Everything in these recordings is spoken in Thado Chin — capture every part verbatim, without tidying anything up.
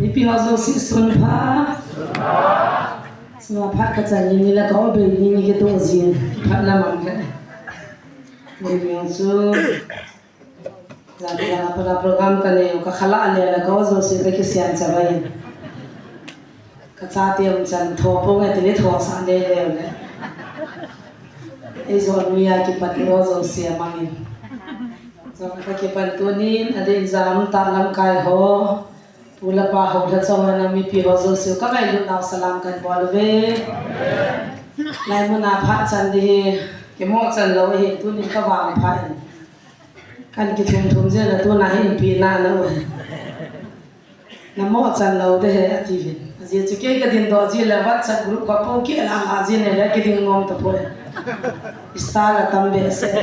Mipi ho jouse sun pha. Sima phat kachan ni la ka ol bei ni ni ke tung jin phat la mang le. Ni yang chu la la pa la program ka nei ka khala le la ka jouse ka kisian cha bai. Ka chate um chan tho pong e ti le tho sa le le le. Ei jo mi a kipat ho jouse a mangin. Jo ka kipan tunin a din jam ta lamkai ho. Pu le pa ho le chong na mipi ho jouse ka ngailut nau salam kan bol ve. Lai mun a phat chan di hi kimoh chan lou hi tunin ka vang pha in. Kan kithum thum jeng a tuna hin pi na na u. Na mo chan lou de he ati vin. Ajeh chu kei ka din doh jeh le WhatsApp group ka pu ke la la jeh ne le kiding nom ta poi. Star la tam behseh.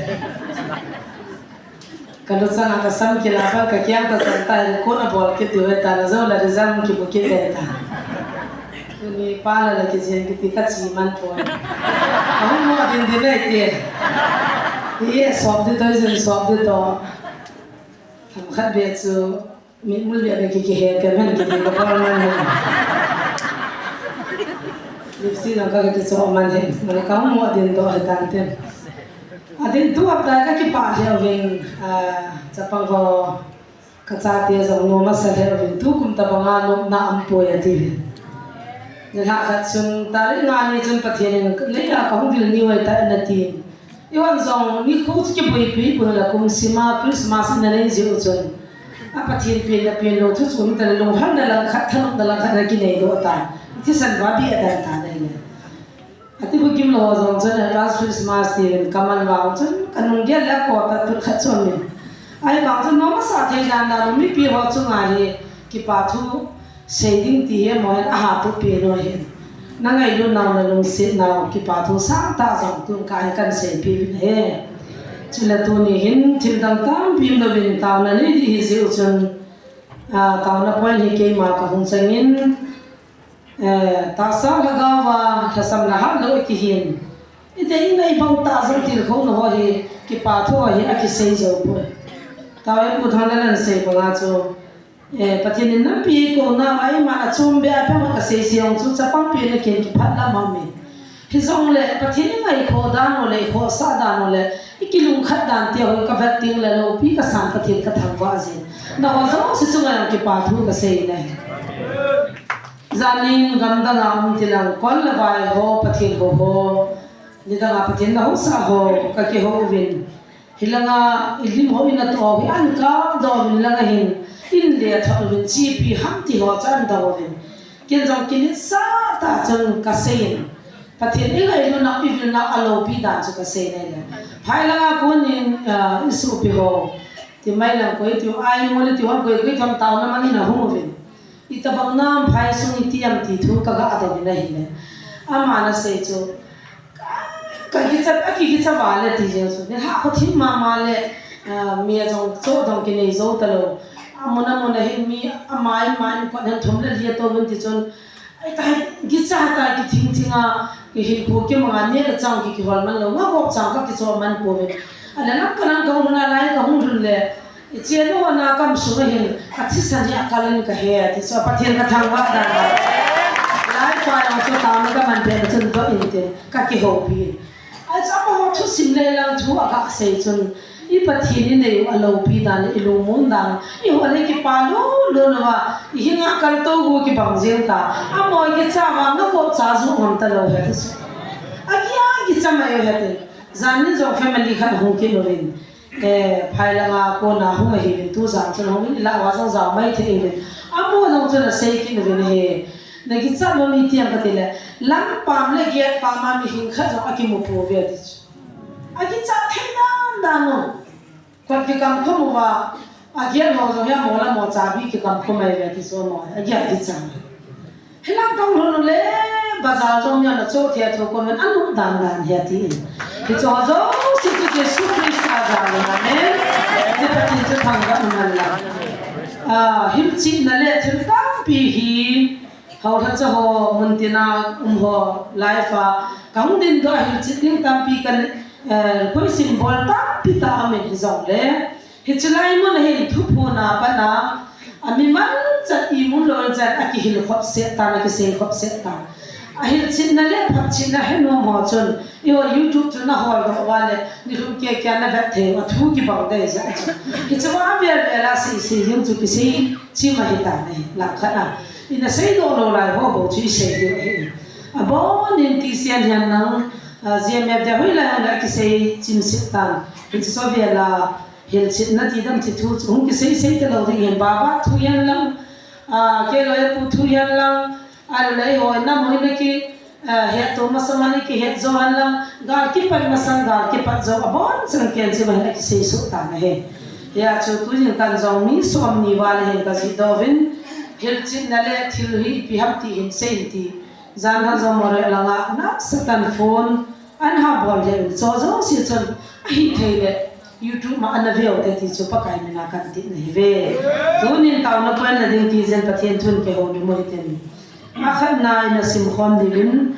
Ka lu chang a ka sam kila ban ka kiang ta chan ta he ko na bol kit diu ta na jo la result kimu kit de ta. Tuni pa la la kijeng kiti ka chi man poi. Ahung mo din din le ti. Ye sop di to jin sop di to. Tham khat be chu Mi mun le be ki ki he pe men ki ki ko man he. Lipstick lang ka ki so man he. Man ka mo din to he tan te. A din tu ap ta ka ki pa he win, a, chapang ko ka chate jong nom masa he win. Tu kum ta banga nom na am poi ati win. Ni ha khat chun tarik nga ni chun Pathen in le ya ka hung vil ni wai ta na ti. Eiho jong nikho chu kiboipi pon la kum sima Christmas na nei jeh u chun. A Pathen pen na pen lou chu chu mi ta le lunghan na lang khat thanop na lang khat na kinei doh ta. Thisan va bi a dan ta nei le. Ati bu kim lou jong chun advance Christmas ti len ka man vang chun ka nung gel le ko ta tu khat chun ni. Ai vang chun nom masa thei dan dan mipi ho chunga hi kipa thu Sei ding ti hi mo hin a ha pu pi no hin. Na ngailut nau na lungset nau kipa thu sang ta jong tun ka hi kan seipi vin he. Chule tuni hin thil dang tampi um louvin taona nei di hi jeh u chun, a, taona point hi keima ka hung changin, eh, tahsa lhagao va lhasam la hat lou kihin. Ite i ngai bang ta jong tilkhouna ho hi kipa thu ho hi a kisei jou poi. Taona pu thang la lan sei banga chu. Eh, Pathen in nampi ko na mai ma na chom be a pe ma ka sei sei ong chu chapang pi na ken kiphat la ma me. Hijongle Pathen in ngai kho dan u le kho sa dan u le i kilungkhat dan te ho ka vet ting le lou pi ka san Pathen ka thangvah jin. Na ho jong si chunga jong kipa thu ka sei ne. Janin gamdang a um tilang kol le vai ho Pathen ho ho. Nidang a Pathen na ho sa ho ka kihou vin. Hilanga i lim ho i na to hi an kap doh vin langa hin in le thot vin chipi ham ti ho chu an doh vin. Ken jong kilit sa ta chun ka sei in. Pathen i ngailut nau i vil nau a loupi dan chu ka sei nei le. Phai langa kon in, ah, i sopi ho. Ti mai lang koi ti ai mo le ti hon koi koi tham taona man in a hung vin. Itabang nam phai sung i tiam ti thu ka ga doh in a hi le. Ama na sei chu. Ka kicha, a ki kicha va le ti jeng chu. Ni ha ko thim mama le, ah, mi a jong cho dong kinei jou ta lou. A mun a mun a hin mi a mai mai ko nan thum le lia to mun ti chun. Ai ta kicha ta ki thing thing a, ki hin ko ki manga ne le chang ki ki hol man lou. Nga ko chang ka ki cho man ko ve. A le nam ka nam ka hun a lai ka hun run le. I che lou na kam sung a hin, a thisan hi a kalin ka he, ti chu Pathen ka thangvah dan. Lai pa jong chu taona ka man pen chun doh in tin, ka kihoupi. A chu amaho thusim le lang thu a ka sei chun, i Pathen i nei u a loupi dan, i lungmon dan, i ho le kipa lou lou na va, i hinga kal to gu kibang jeng ta, amaho kicha va na ko cha ju ngam ta lou he ti chu. A kia kicha mai he ti, jan ni jong family khat hung ki lou in. Eh, phai langa kona hung ahi vin tu jang chun hung in la wa jong jang mai thei vin. Amaho jong chun asei kit vin he. Na kicha lou mi tiam ka ti le. Lam pam le giat pam a mi hing khat jong a kimu pou ve ti chu. A kicha thei dan dan no. Kot kikam khum uva. A giat ho jong hi a mo la mo chabi kikam khum ai ve ti chu mo. A giat kicha. Hilang kong lhun u le, bazar jong nia na cho thia thu ko men anu dan dan hi ati in. Hi cho jo si chu Jesu Christa dan na men. Ti Pathen chu thangvah na la. Ah, hilchetna le thil tampi hi, hou lha cha ho, mun tina um ho, life a, ka hung din doh a hilchet ding tampi kan Eh, koi symbol tampi tah amin hijongle, hiche lai mun a hin thuphon a pat a, amimal chan imun lou chan akihil khop seh tan, akisei khop seh tan. Ahilchetna le phatchetna henom ho chun, eiho YouTube chu nahol doh uva le, nilhum kia kia navet thei u, athu kibang dei jeh chun. Hiche va avel vel a sei sei jing chu kisei chim ahitan ahi, langkhat a. Ina seidoh lou lai ho bou chu isei diu ahi. Abonin T C N hihen lang, ah, G M F te hoilai hung le akisei chim seh tan. Hiche chu avel a, hilchetna ti dam ti thu chu hung kisei sei talou ding hin, Baba thu hihen lang, ah, Keiloi pu thu hihen lang, ahilou le eiho nam ho ina ki, ah, hetto masang a ina kihet jou hen lang, gal kipat masang gal kipat jou, abonchan ken chim ahin akisei soh tan ahi. Hia chu tujing tan jong mi somni val ahin kajih doh uvin, hilchetna le thil hi ipi ham ti hin sei in ti. Jan han jong Moreh langa nasatah in phone ana bol lheh un, chu jouse chun ahithei le YouTube ma ana ve u te ti chu Pakai mina kahin ti nahi uve. Tunin taona poina ding ti jeng Pathen thun kihoulim u hitin. Akhatna ina simkhom diuvin,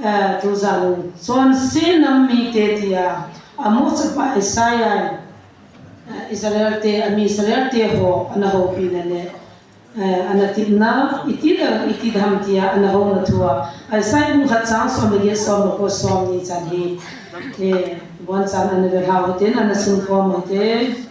eh, tujan chonse nam mite tia Amoz chapa Isaiah in, eh, Israel te, ami Israel te ho ana houpina le, eh, ana tipna, iti le iti ham tia ana houna thua, Isaiah bung khat chang som le get, som le ko, somni chan hi, eh, bonchan ana ve lhau hitin, ana simkhom u hite.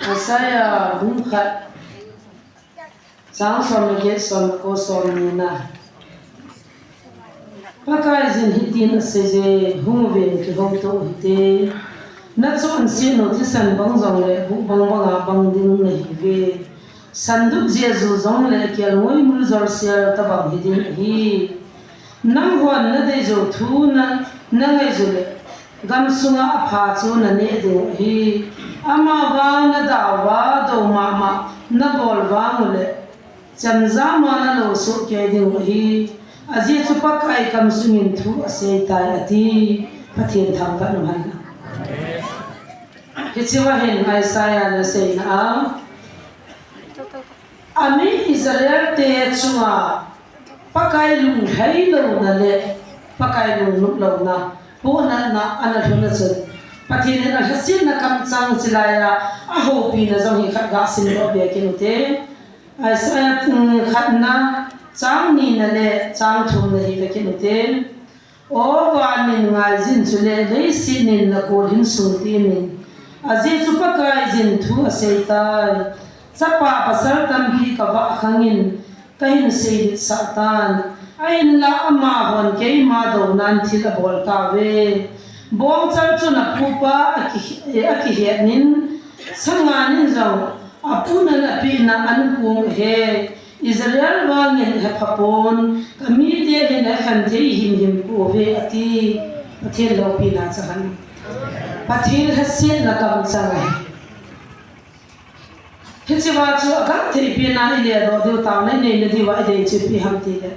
Isaiah bung khat, chang som le get, som le ko, somni na. Pakaiyin hitin aseiye, hung uvin kihouto u hite. Nachonset u thisan bang jongle buh bang banga bang ding nahiuve. Sandup jeju jongle kelngoi mul jolsel tobang hiding ahi. Nanghon nadei jou thu na, nangai jou le, gamsunga apha chu naneh diu ahi. Amavang nadau va, dou mama nabol vang ule, chemjam a nalou soh kei diu ahi. Ajeh chu Pakai kamsungin thu aseitai ati. Pathen thangvah in umhen lang. Hichea hin Isaiah in aseina a, ami Israel te chunga Pakai lunglhai louna le Pakai lungnop louna, pohnatna ana lhun a chun, Pathen in alhasetna kamchang chilai a ahoupina jong hi khat ga simdoh be kit u hite. Isaiah, mm, khatna, chang nina le chang thumna hi ve kit u hite. O van in ngaiyin chule leiset in nakol hin sungtim in. Ajeh chu Pakaiyin thu aseitai. Chapa pasal tampi kavah khangin kahin seiletsah tan. Ahinla amahon keima dounan thil abol tauve. Bongchal chun apupa aki, akihet in, sangan in jong apunan apehna ankong ahe. Israel vangin hepha pon, kamite hin akhen thei himhim pouve ati. Pathen loupina chang hen. Pathen lhasetna kamchang ahi. Hichea chu agangthei pen a iledoh diu, taona inei nadiu a idei chu ipi ham tile,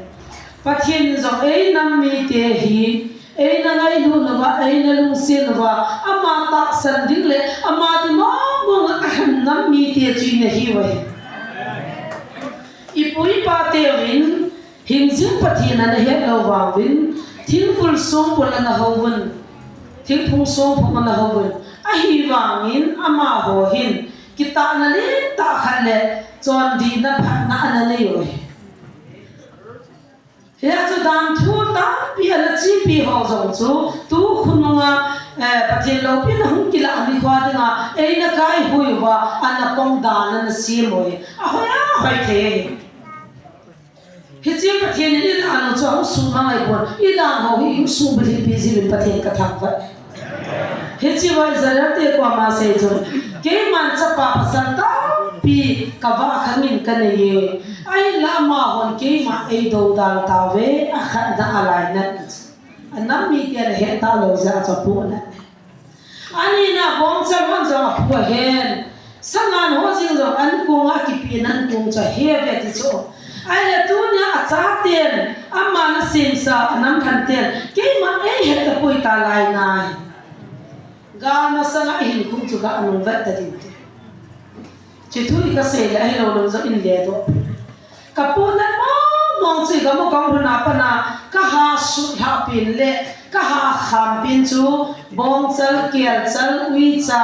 Pathen in jong einam mite hi, eina ngailut uva, eina lungset uva, ama tahsan ding le ama dimong mong a alhen nam mite chu inahiu ahi. Ipu ipa teuvin hingjing Pathen ana het lou vang uvin, thingphung songpol ana houvun, thingphung songpol ana houvun, ahivangin amaho hin kitahna lentah khat le chondihna phatna ana neiu ahi. Hia chu danthu tampi ana chepi ho jong chu, tu khonunga, eh, Pathen loupina hung kilah nikho dinga eina kaihoi uva ana pang dan ana sem u ahi. Ahoi ahoi thei ahi. Hiche Pathen in idan u chu ahung sung mangai pon, idan ho hi ihung sung bulhipi jiuvin Pathen kathangvah. Hichea Israel te koma asei chu, keiman chapa pasal tampi kavah khangin kaneiye. Ahinla amahon keima eidoudal tauve, akhatna alainat. Anam mite ana het talou jeh a chu apohnat. Anina bongchal hon jong apu ahen. Sangan ho jeng jong ankong a kipehna ankong chu ahe uve ati chu. Ahile tunia achaten, ama nasemsa, anam lhanten, keima Ei het tapoi ta lai na hi. Gal masanga i hinkhum chu ga nung vet ta ding te. Chi thu i ka sei le ahilou lou jong in le doh. Ka pu nan mong mong chu i ga mu kong lhun a pat na ka ha sut ha pin le ka ha kham pin chu bongchal, kelchal, uicha,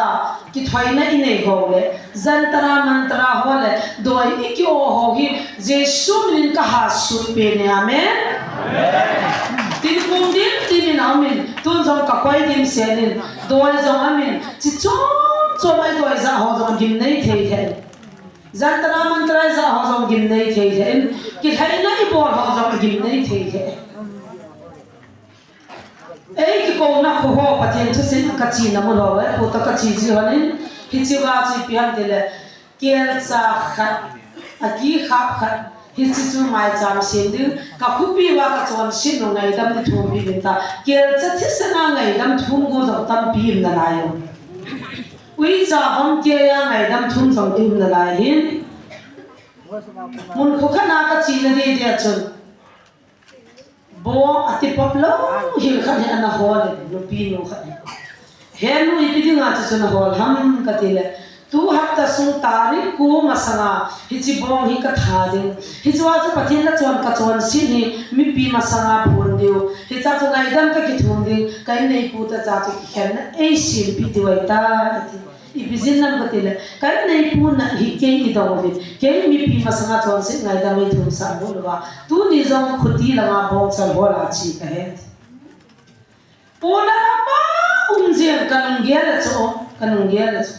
kithoina i nei ho le, jantra mantra ho le, doi i ki-o ho hi Jesu min in ka ha sut pin e, amen. Tin kung dim dim in a um in, tun jong ka koi dim sen in, doi jong a um in, chi chom chom a i doi ja ho jong gimnei thei thei. Jantra mantra ja ho jong gimnei thei thei in, kilhaina i bol ho jong gimnei thei thei. Ei kikouna kho ho Pathen thusim ka chi na mun ho, ei pu toh ka chi ji hon in, hichi va chu ipi ham ti le, kelcha khat, a ki khap khat, hichi chu maicham sem ding, ka khopi va ka chonset nu ngaidam ding thum pi ding ta, kelcha thisan a ngaidam thum gu jong tampi um nalai u. Uicha bang kei a ngaidam thum jong um nalai hin. Mun kho khat na ka chi na dei dei a chun. Bong a ti pop lou, hil khat hi ana hol in, nupi nu khat hi. He nu ipi dinga chu chun a hol ham ka ti le. Tu hapta sung tarik ko masanga, hichi bong hi ka tha ding. Hichua chu Pathen na chon ka chonset hi, mipi masanga phun diu. Hicha chu ngaidam ka kithum ding, ka inneipu ta cha chu kikhenna ei sem pi diu ahi ta, ka ti. Ipi jeh ham ka ti le, ka inneipu na hi kei i dong uvin, kei mipi masanga chonset ngaidam ei thum sah bol uva, tuni jong khuti langa bongchal hol a chi ka he. Pona lama um jeng ka lunggel a chu, ka lunggel a chu.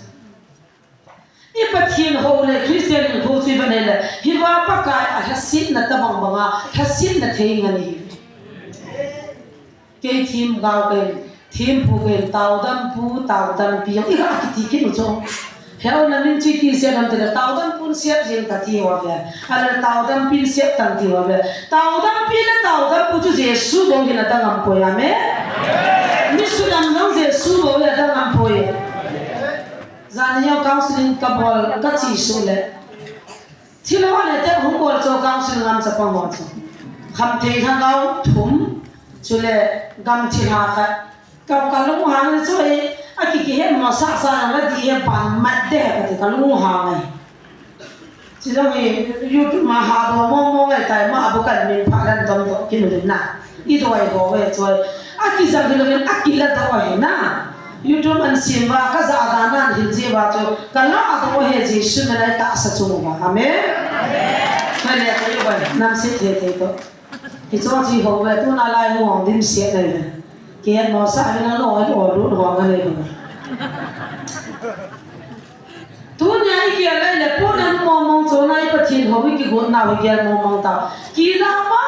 I Pathen hou le Christian hinkho chu i va nei le, hiva Pakai a lhasetna tabang banga, lhasetna thei ngen ahi. Kei themgao kei, thempu kei, taodampu, taodampi, jong i ga kiti kit u chu. He u na min chu iti sep ham ti le, taodampun sep jeng ta ti ho ve. Ahile taodampin sep tan ti ho ve. Taodampi le taodampu chu Jesu bou hin adang ngam poi, amen. Misunam jong Jesu bou hin adang ngam poi. Jan a jong counseling ka bol ka chi suh le. Thil ho le te hung bol chu counseling ngam chapang ho chu. Khamthei lhagao thum, chule gam thilha khat. Ka, ka lunghang le chu e, a ki, kihet mo sasa na la di he ban mat de ka ti ka lunghang e. Chi jong hi YouTube ma ha do mo mo ngai tai ma bu kan min pha lan dom do ki nu na. I doi ho ve choi. A kijang hi lo in a kila doh ahi na. YouTube an sim va ka ja da nan hin ji va chu. Ka la a doh he Jesu min a tahsa chung uva. Amen. Amen. Ka le ka i vai nam se the the to. Hicho chi ho ve tuna lai mu hong dim se na ve. Ke mo sa ve na lo o ru ho nga le. Tunia i gel lai le, pona mong mong chona i Pathen hou i kigot nau i gel mong mong ta. Kila ma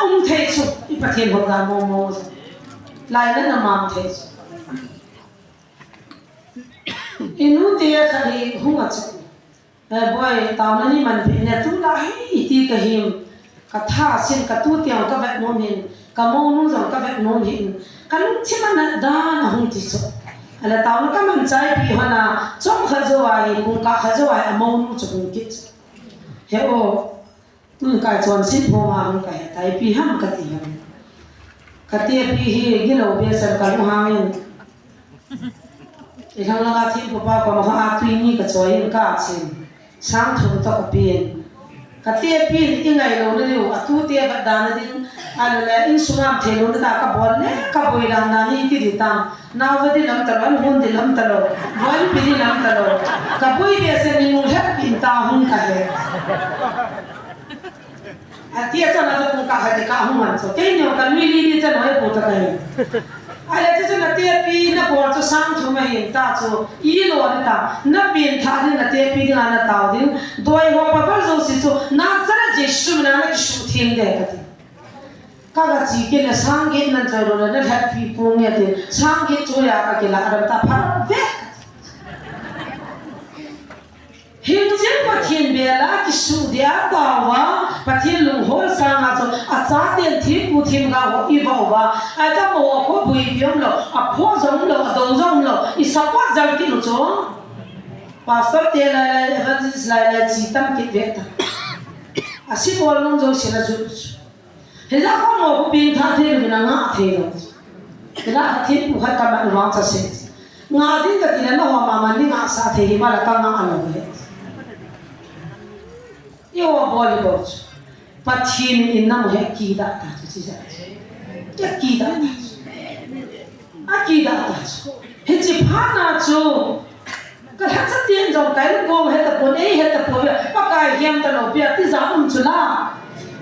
um thei chu, i Pathen hou la mong mong chu. Lai le na mang thei chu. I nu te khat hi hung a chu. Eh, boi, taona ni man phi ne tu la hi i ti ka him. Ka tha sin ka tu tiang ka vet nom hin, ka monu jong ka vet nom hin, ka lungthim a nat dan a hung ti chu. Ahile taona ka man chai pi hon a, chom khat jou a hi, pung kah khat jou a hi, a monu chu hung kit chu. He o, tun ka chonset phong a hung ka he tai, ipi ham ka ti ham. Ka te pi hi, gilou behseh ka lunghang in. I lhang langa thempu pa koma kha a tui ni ka choi in ka chin. Sang thum toh ka pen. Ka te pen i ngai lou na diu, a tu te vat dan a ding, a le le in sungam thei lou na ta ka bol le, ka boi dan na ni ti di tam. Nau va di lam ta lou, hun di lam ta lou, von pi di lam ta lou. Ka boi behseh ni mu lhep pin ta hung ka he. A tia chana chu pung kah khat ka hung man chu. Kei neo ka lui li li chana e pu ta ka hin. A le chu na te pi na bol chu sang thum ahin ta chu. I lo ni ta. Na pin tha ni na te pi ni na tao ding. Doi ho pa pa zo si chu. Na chana Jesu na na ki su thim de ka ti. Ka ga chi ke na sang get nan choi lo na na lhat pi pu nge ti. Sang get chu ya ka ke la adam ta pha ve. Hingjing Pathen bela kisuh dia tauva, Pathen lunghol sanga chu, achaten thempu themgao ho i vah uva, atam ho kho bui piom lo, apho jong lo, adou jong lo, i support jal kit u chu. Pastor te lai lai, evangelist lai lai, chi tam kit ve ta. Asi bol nung jong sila ju chu. Hijeh a kho mo kho pin tha thei lo, na nga thei lo. Ila a thil pu khat ka man vang cha se. Nga ding ka ti le na ho ma man ding a sa thei hi ma la ka nga a lo le. I ho bol hi bol chu. Pathen in na mu he ki da ta chu chi ja. Ke ki da ta chu. A ki da ta chu. He chi pha na chu. Ka lhacha tien jong kai lu kong heta pon, ei heta pon, Pakai hiam ta lo pia, ti ja um chu la.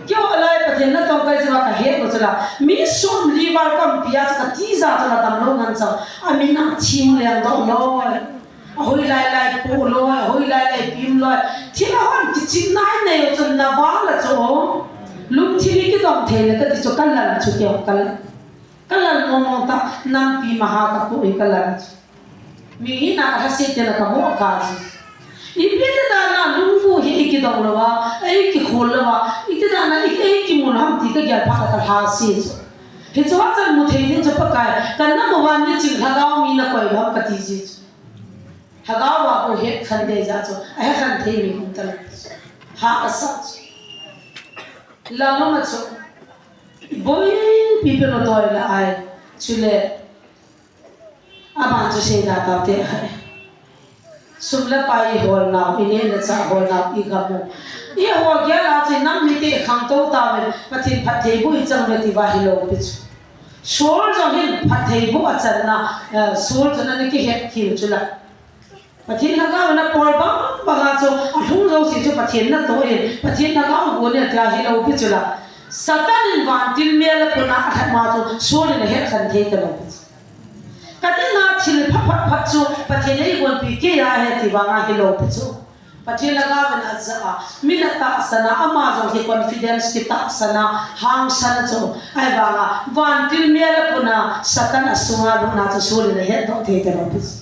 Keo alai Pathen na tong kai jong ka het lo chu la. Mi som li val kam pia chu ka ti ja chu la tam lo ngan cha. A mi na thim leng do lo. A hoi lai lai pu lo, a hoi lai lai pim lo. Thil a hon kichim nai nei chu na val a chu. Lungthim i kidong thei le ka ti chu ka lal chu keo ka lal. Ka lal mo mo ta, nampi ma ha ka pu i ka lal chu. Mi hi na ka lhaset te na ka mo ka ji. Ipi ti dan a lungvu hi i kidong lou a, ei kikhol lou a, iti dan a i, ei kimu lou ham ti ka gel pha ka lhaset chu. Hichu a chan mu thei ding chu Pakai, ka na mo van ni ching lhagao mi na koi lou ham ka ti ji chu. Lhagao a ko het khan de ja chu, a het khan thei mi hung ta lou. Ha ka sa chu. Lama ma chu. Boi pi pe no toi la ai. Chule. Aban chu sei da ta te hai. Sum le pai i hol nau, i neh le chah hol nau, i gam u. I hol gel a chu nam mite khangtou ta ve, Pathen phattheiboh i chang ve ti va hi lou pi chu. Saul jong hin phattheiboh a channa, eh, Saul chun ana kihet kit chu la. Pathen lhagao na pol bang bang a chu, a lhung jouse chu Pathen natoh in, Pathen lhagao gon in tia hi lou pi chu la. Satan in vantil mel a puna a lhat ma chu, Saul in a het khan thei ta lou pi chu. Ka dinga thil pha phat phat chu Pathen eigonpi kei a ahi ti vanga hilou pi chu. Pathen lhagao in aja a, min atahsan a, ama jong hi confidence kitahsan a, hangsan a chu. Ahivanga, vantil mel a puna Satan asunga lutna chu Saul in ahetdoh thei talou pi chu.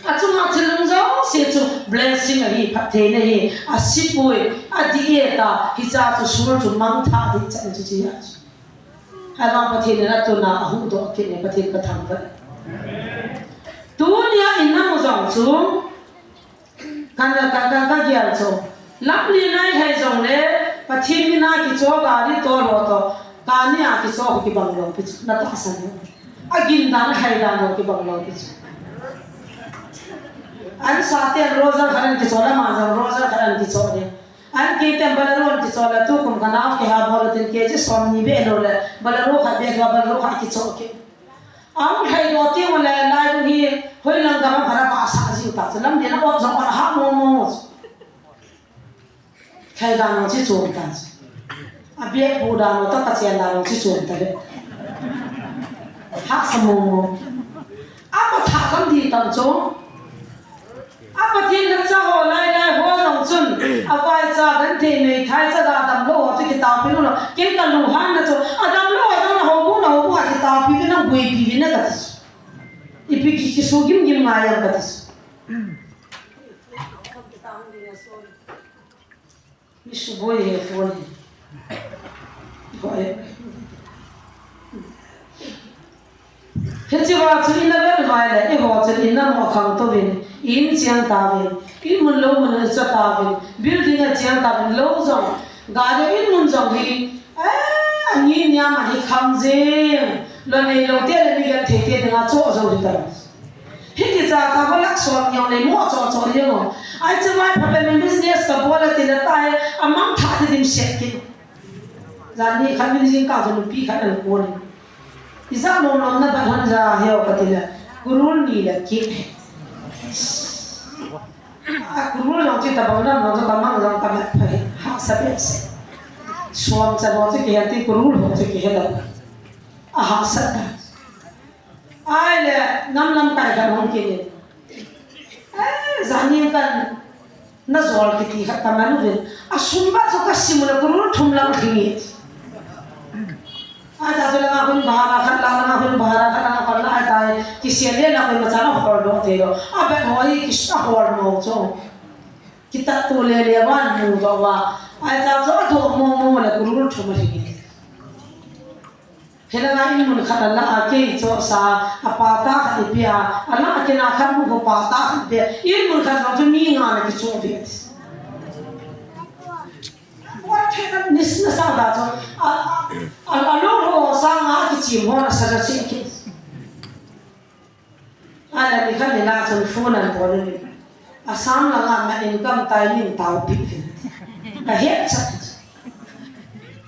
Achunga thil hung jouse chu blessing ahi, phattheina ahi, asipoi, adih e ta, hicha chu Saul chu mangthah ding chan chu chi a chu. Ahivang Pathen in atuna ahuhdoh kit e, Pathen ka thangvah. Tunia in namu jong chu, kan, kan, kan, kagel chu. Lamlen a i hei jongle, Pathen mina kicho gari to lo to, kani a kicho kibang lou pi chu, natahsan lou. Agindan, ahaidan lou kibang lou pi chu. An sa ten Roger khat an kicho le, ama jong Roger khat an kicho le. An kei ten Bolero an kicho le, tukum ka nao kiha bol tin kg somni beh lou le, Bolero khat beh lou, Bolero khat kicho kit. Ahung lhaidoh teng ule, lai lung hi, hoilang gam a khat a bahsah jiu ta chu, lamlen a ot jong ot a hah mong mong chu. Lhai dan jong chi chom ta chu. A beh pu dan jong ta, ka chen dan jong chi chom ta le. Hahsa mong mong. Ama thah kam di tam chu. A Pathen lhacha ho lai lai ho jong chun, avaicha genthei meithai chaga damlou ho chu kitaopi lou. Kei ka lunghanna chu, adamlou ho jong na houbung, na houbung a kitaopi uvin, na boipi uvin na kati chu. Ipi ki, kisu gim gim ngai am kati chu. Mi suboi he phone hi. Hoi. Hiche va chu ina vet vai le, eiho chun ina mo khang tovin, in chiang tauvin, in mun lou mun a cha tauvin, building a chiang tauvin, lou jong, gari in mun jong hi, eh, ani niam a hi kham jing, lou nei lou te le mi genthei te dinga cho jou hi ta. Hiti cha cha ko lak som nyong le mo cho cho nyong. Ai che mai pha pe min business ka bol a ti la ta he, amang tha ti dim set ki. Jan ni khat min jing ka chu nupi khat an ko ni. Ija nom nom na ba hon ja he o ka ti la. Kurul ni la ki. A kurul jong chi ta bang na mo ka mang jong ka ma pha he. Ha sa be se. Som cha mo chi ki he ti kurul ho chi ki he la. A ha sa ta. Ai le, nam lamkai khat hung kit in. Eh, jani kan na jol kiti khat ka man uvin. A sum ba chu ka sim le kurul thum lang lhing e. Ai ta chu langa hun bhara khat la, langa hun bhara khat la, khat la, ai ta e, kisel le la kun ma cha na hol doh thei lou. A bet ho hi kis a hol mo chu. Kitat tu le le van mu doh va. Ai ta chu a doh mo mo le kurul thum lhing e. Helanga in mun khat a la a kei chohsa, a pa ta khat i pia, a la a kei na khat mu ko pa ta khat pia, in mun khat jong chu mi nga na kichoh ve. What kind of nis na sa da chu, a, a, a, a lo ho sa nga kichim ho na sa sa si ki. Ana ni khat ni la chun phone an bol ni. Asam langa ma income tai nin tao pi pi. Ka het cha.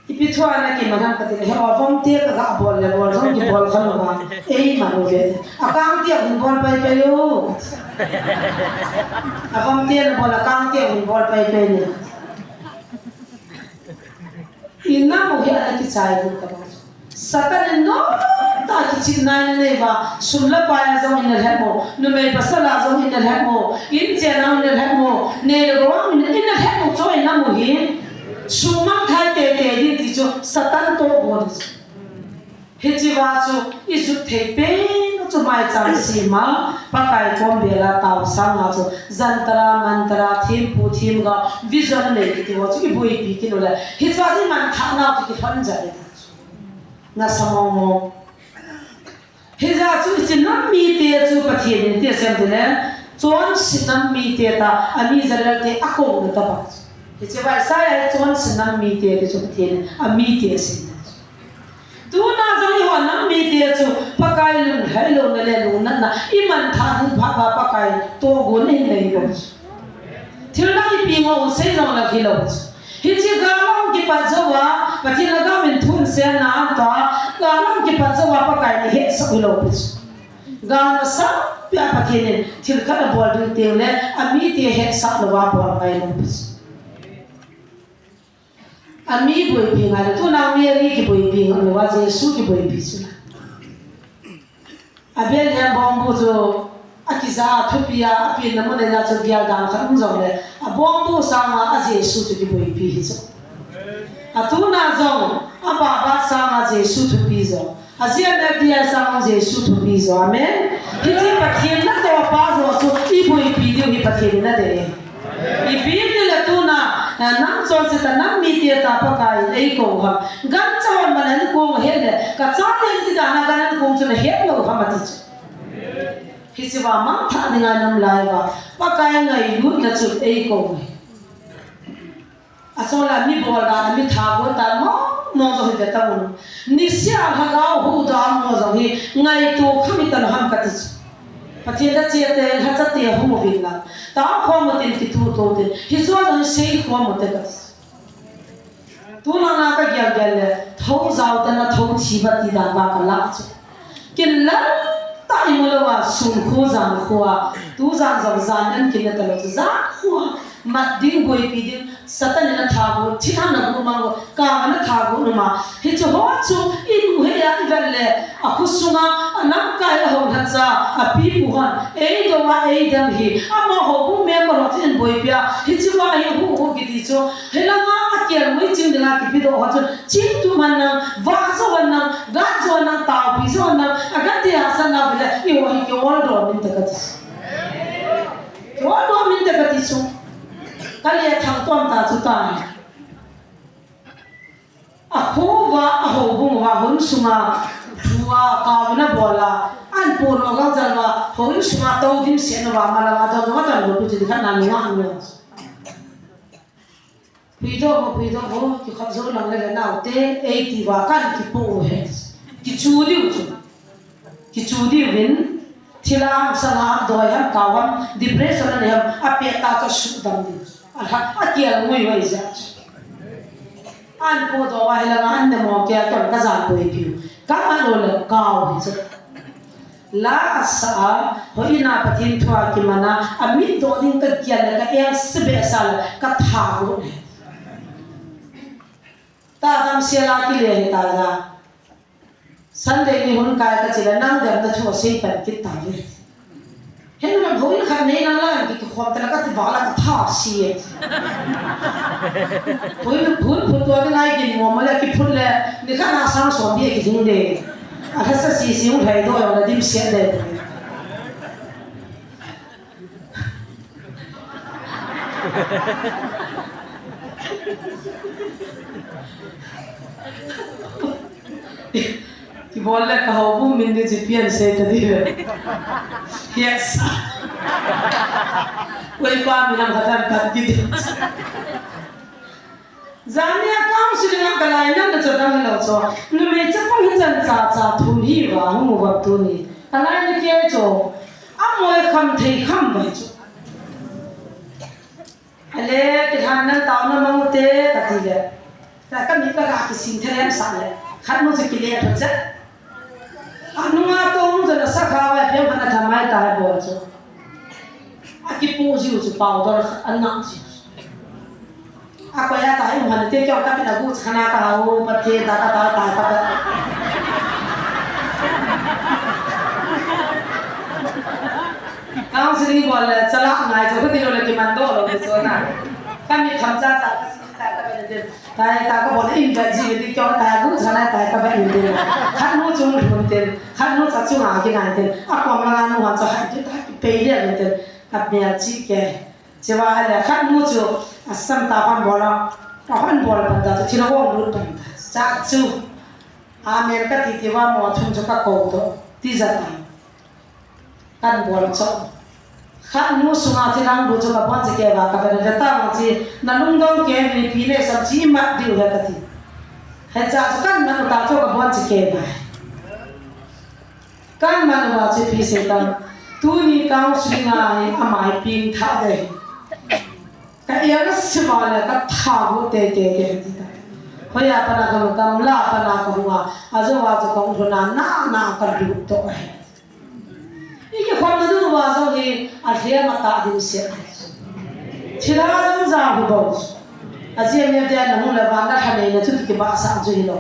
Ipi thua na kiman ham kati le, he, avom te ka ga bol le bol jong kibol kha lou va. Ei ma lo ve. Akang te hin bol pai pai lo. Avom te na bol akang te hin bol pai pai ni. Ina mo hi ana kichai ding ka ba. Satan in nomtah a kichihna in anei uva, sum le pai a jong in alhep mo, numei pasal a jong in alhep mo, inchen a jong in alhep mo, nei le gou a jong in alhep mo, chu in amu hi. Sumang thei teitei ding ti chu Satan tohgon chu. Hiche va chu i jut thei pen chu maicham sima, Pakai kom bel a taosang a chu, jantar a, mantar a, thempu themgao, vision nei kiti ho chu i boipi kit u le. Hiche va chu i manthah nau chu kilhon jat ding. Nasa mong mong. Hijeh chun hiche nam mite chu Pathen in iti asei em tile, chonset nam mite tia, ami Israel te akouna tobang. Hiche va Isaiah hi chonset nam mite ti chu Pathen in amite asei. Tuna jong eiho nam mite chu Pakai lunglhai louna le lungnatna i manthah ding phat uva Pakai tohgon ahin nei bou. Thil dang ipi ngol sei jong la hilou. Hiche gal a hung kipat jouva, Pathen lhagao in thu ahin seiya na anta, gal a hung kipat jouva Pakai in ahetsah hilou pi chu. Gal masa pia Pathen in thil khat abol ding teng le, amite hetsah louva bol ngai lou pi chu. Ami boipi ngai lou, tuna Mary kiboipi ngai louva, Jesu kiboipi chu la. A Bethlehem bongbu chu akija a thupi a, apenna mun a chu gel dan khat um jongle, a bongbu sanga a Jesu chu kiboipi hi chu. A tuna jong, a Baba sanga Jesu thupi jo. A G M F D I sanga Jesu thupi jo. Amen. Hiche Pathen natoh pa jo chu i boipi diu hi Pathen in adei. Ipi tile tuna, eh, nam chonse ta nam mite ta Pakai in eikou ham. Gancha hon man ankong ahet le, ka chate in ti dan a gan ankong chu nahet lou ham ati chu. Hiche va mangthah dinga i nam lai uva, Pakai ngailutna chu eikou hi. Achol a mi bol dan, mi thago dan mong mong jong hi ve tauvin. Niseh a lhagao huhdoh a mo jong hi ngaito kha mi talou ham kati chu. Pathen lhacha te, lhacha te hung uvin lang. Tao khom utin, kituh to utin. Hiche jong hi sei khom ute kati chu. Tuna ka gel gel le, tho jao tana tho thi ba ti dan va ka lah chu. Kin lal tah i mu louva, sun khu jan khu a, tu jan jong jan an kin na talou chu, jan khu a, mat ding boipi ding, Satan in athago, thilha na bu mang go, ka na thago nu ma. Hiche ho chu, i nu he ya i vel le, a khu sunga, a lamkai a ho lhacha, a pipu hon, ei dou a, ei dam hi, amaho bu member ho chu in boipi a, hiche va hi hu hu kiti chu, hilanga a kel mui ching dinga kipe doh ho chu, Chingtu man nang, vah jo nang, gat jo nang, taopi jo nang, agate hahsatna vele, eiho hi kioldoh min te kati. Kioldoh min te kati chu. Ka le thang tom ta chu ta. A kho uva, a houbung uva, houin sunga, thu a, kauna bol a, an polo gang jal uva, houin sunga tou dimset uva, malanga dong dong a tan lo tu chin khat na nunga an lo. Puidoh vo, puidoh vo, kikhop jou lang le le naote, ei ti uva kan kipoh u he. Kichu diu chu. Kichu diu vin, thil a ham, sang a ham, doi ham, kau ham, depression a nei ham, apet tah chu sudam diu. Alha, akial ngui vai ja chu. An podoh uva hilanga an nemo kei a kon ka jan boipiu. Ka man lou le kau hi chu. La asa a, houin a Pathen thu a kiman a, amit doh ding ka kial le ka eng se behseh le ka thago le. Ta damsel a kile hi ta ja. Sunday ni hun kai ka chi le nang dem na thu a sei pan kit ta ve. Hin ram houin khat nei nang la ki khom ta la ka ti va la ka tha si e. Houin, houin phut tua ding ai gin mo ma le kiphut le ni khat na sang som bia kiding de. A lhasa sisi u lhai doh jong la dimset de. Kibol le ka houbung min di G P N sei ta di ve. Yes. Koi pa min ham khat an pat kit. Jani a counseling a ka lainatna chu dang hilou chu. Numei chapang hi chan cha cha thum hi va hung u va tuni. Ka lainat kei chu. Amoi kham thei kham vai chu. Ale, kilhan nang tao na mang te, kati le. Ka, ka mi ka ga kising thei em sa le. Khat nu chu kile pha cha. Anunga to nu chu na sa kha vai piang hana thamai ta hai bol chu. Akipu jiu chu pau dor an na ji. Akoya ta, iman te kyo ka pina gu chana ka hau, Pathen ta ka ta ta ka ta. Counseling bol le chala ngai chu ka ti lo le kiman do lo ni chu na. Ka mi tham cha ta ka si ta ka ba ni. Ta ta ka bol in ba ji ni kyo ta gu chana ta ka ba ni. Khat nu chung hun te, khat nu cha chung a ki ngai te. A kom la nu han cha hai ki ta ki pe le ni te. Ka mi a chi ke. Chua le khat nu chu a sam ta hon bol a, a hon bol pan ta chu thil a hong lut pan ta. Cha chu, amen ka ti ti va mo thum chu ka ko to, ti za ta. Kan bol cho. Khat nu sunga thil ang bu chu ka bon che ke va ka ve ve ta ma chi, na lungdong ke ni pi ne sam chi ma diu he ka ti. He cha chu kan na ta chu ka bon che ke va. Kan man uva chu ipi sei tam, tuni counseling a hi ama hi pengthah ve. Ka eng a sim a le ka tha gu te te te ti ta. Hoiya pana ka mu tam la pana ka hung a, ajou a chu ka hung lhun a na na ka lut to ahi. I kikhopna ding uva jong hi a lhem a tah ding seh. Thilha jong ja hu bou. A jia mi a dia na hung le van na tha nei na chu kibahsah chu hi lo.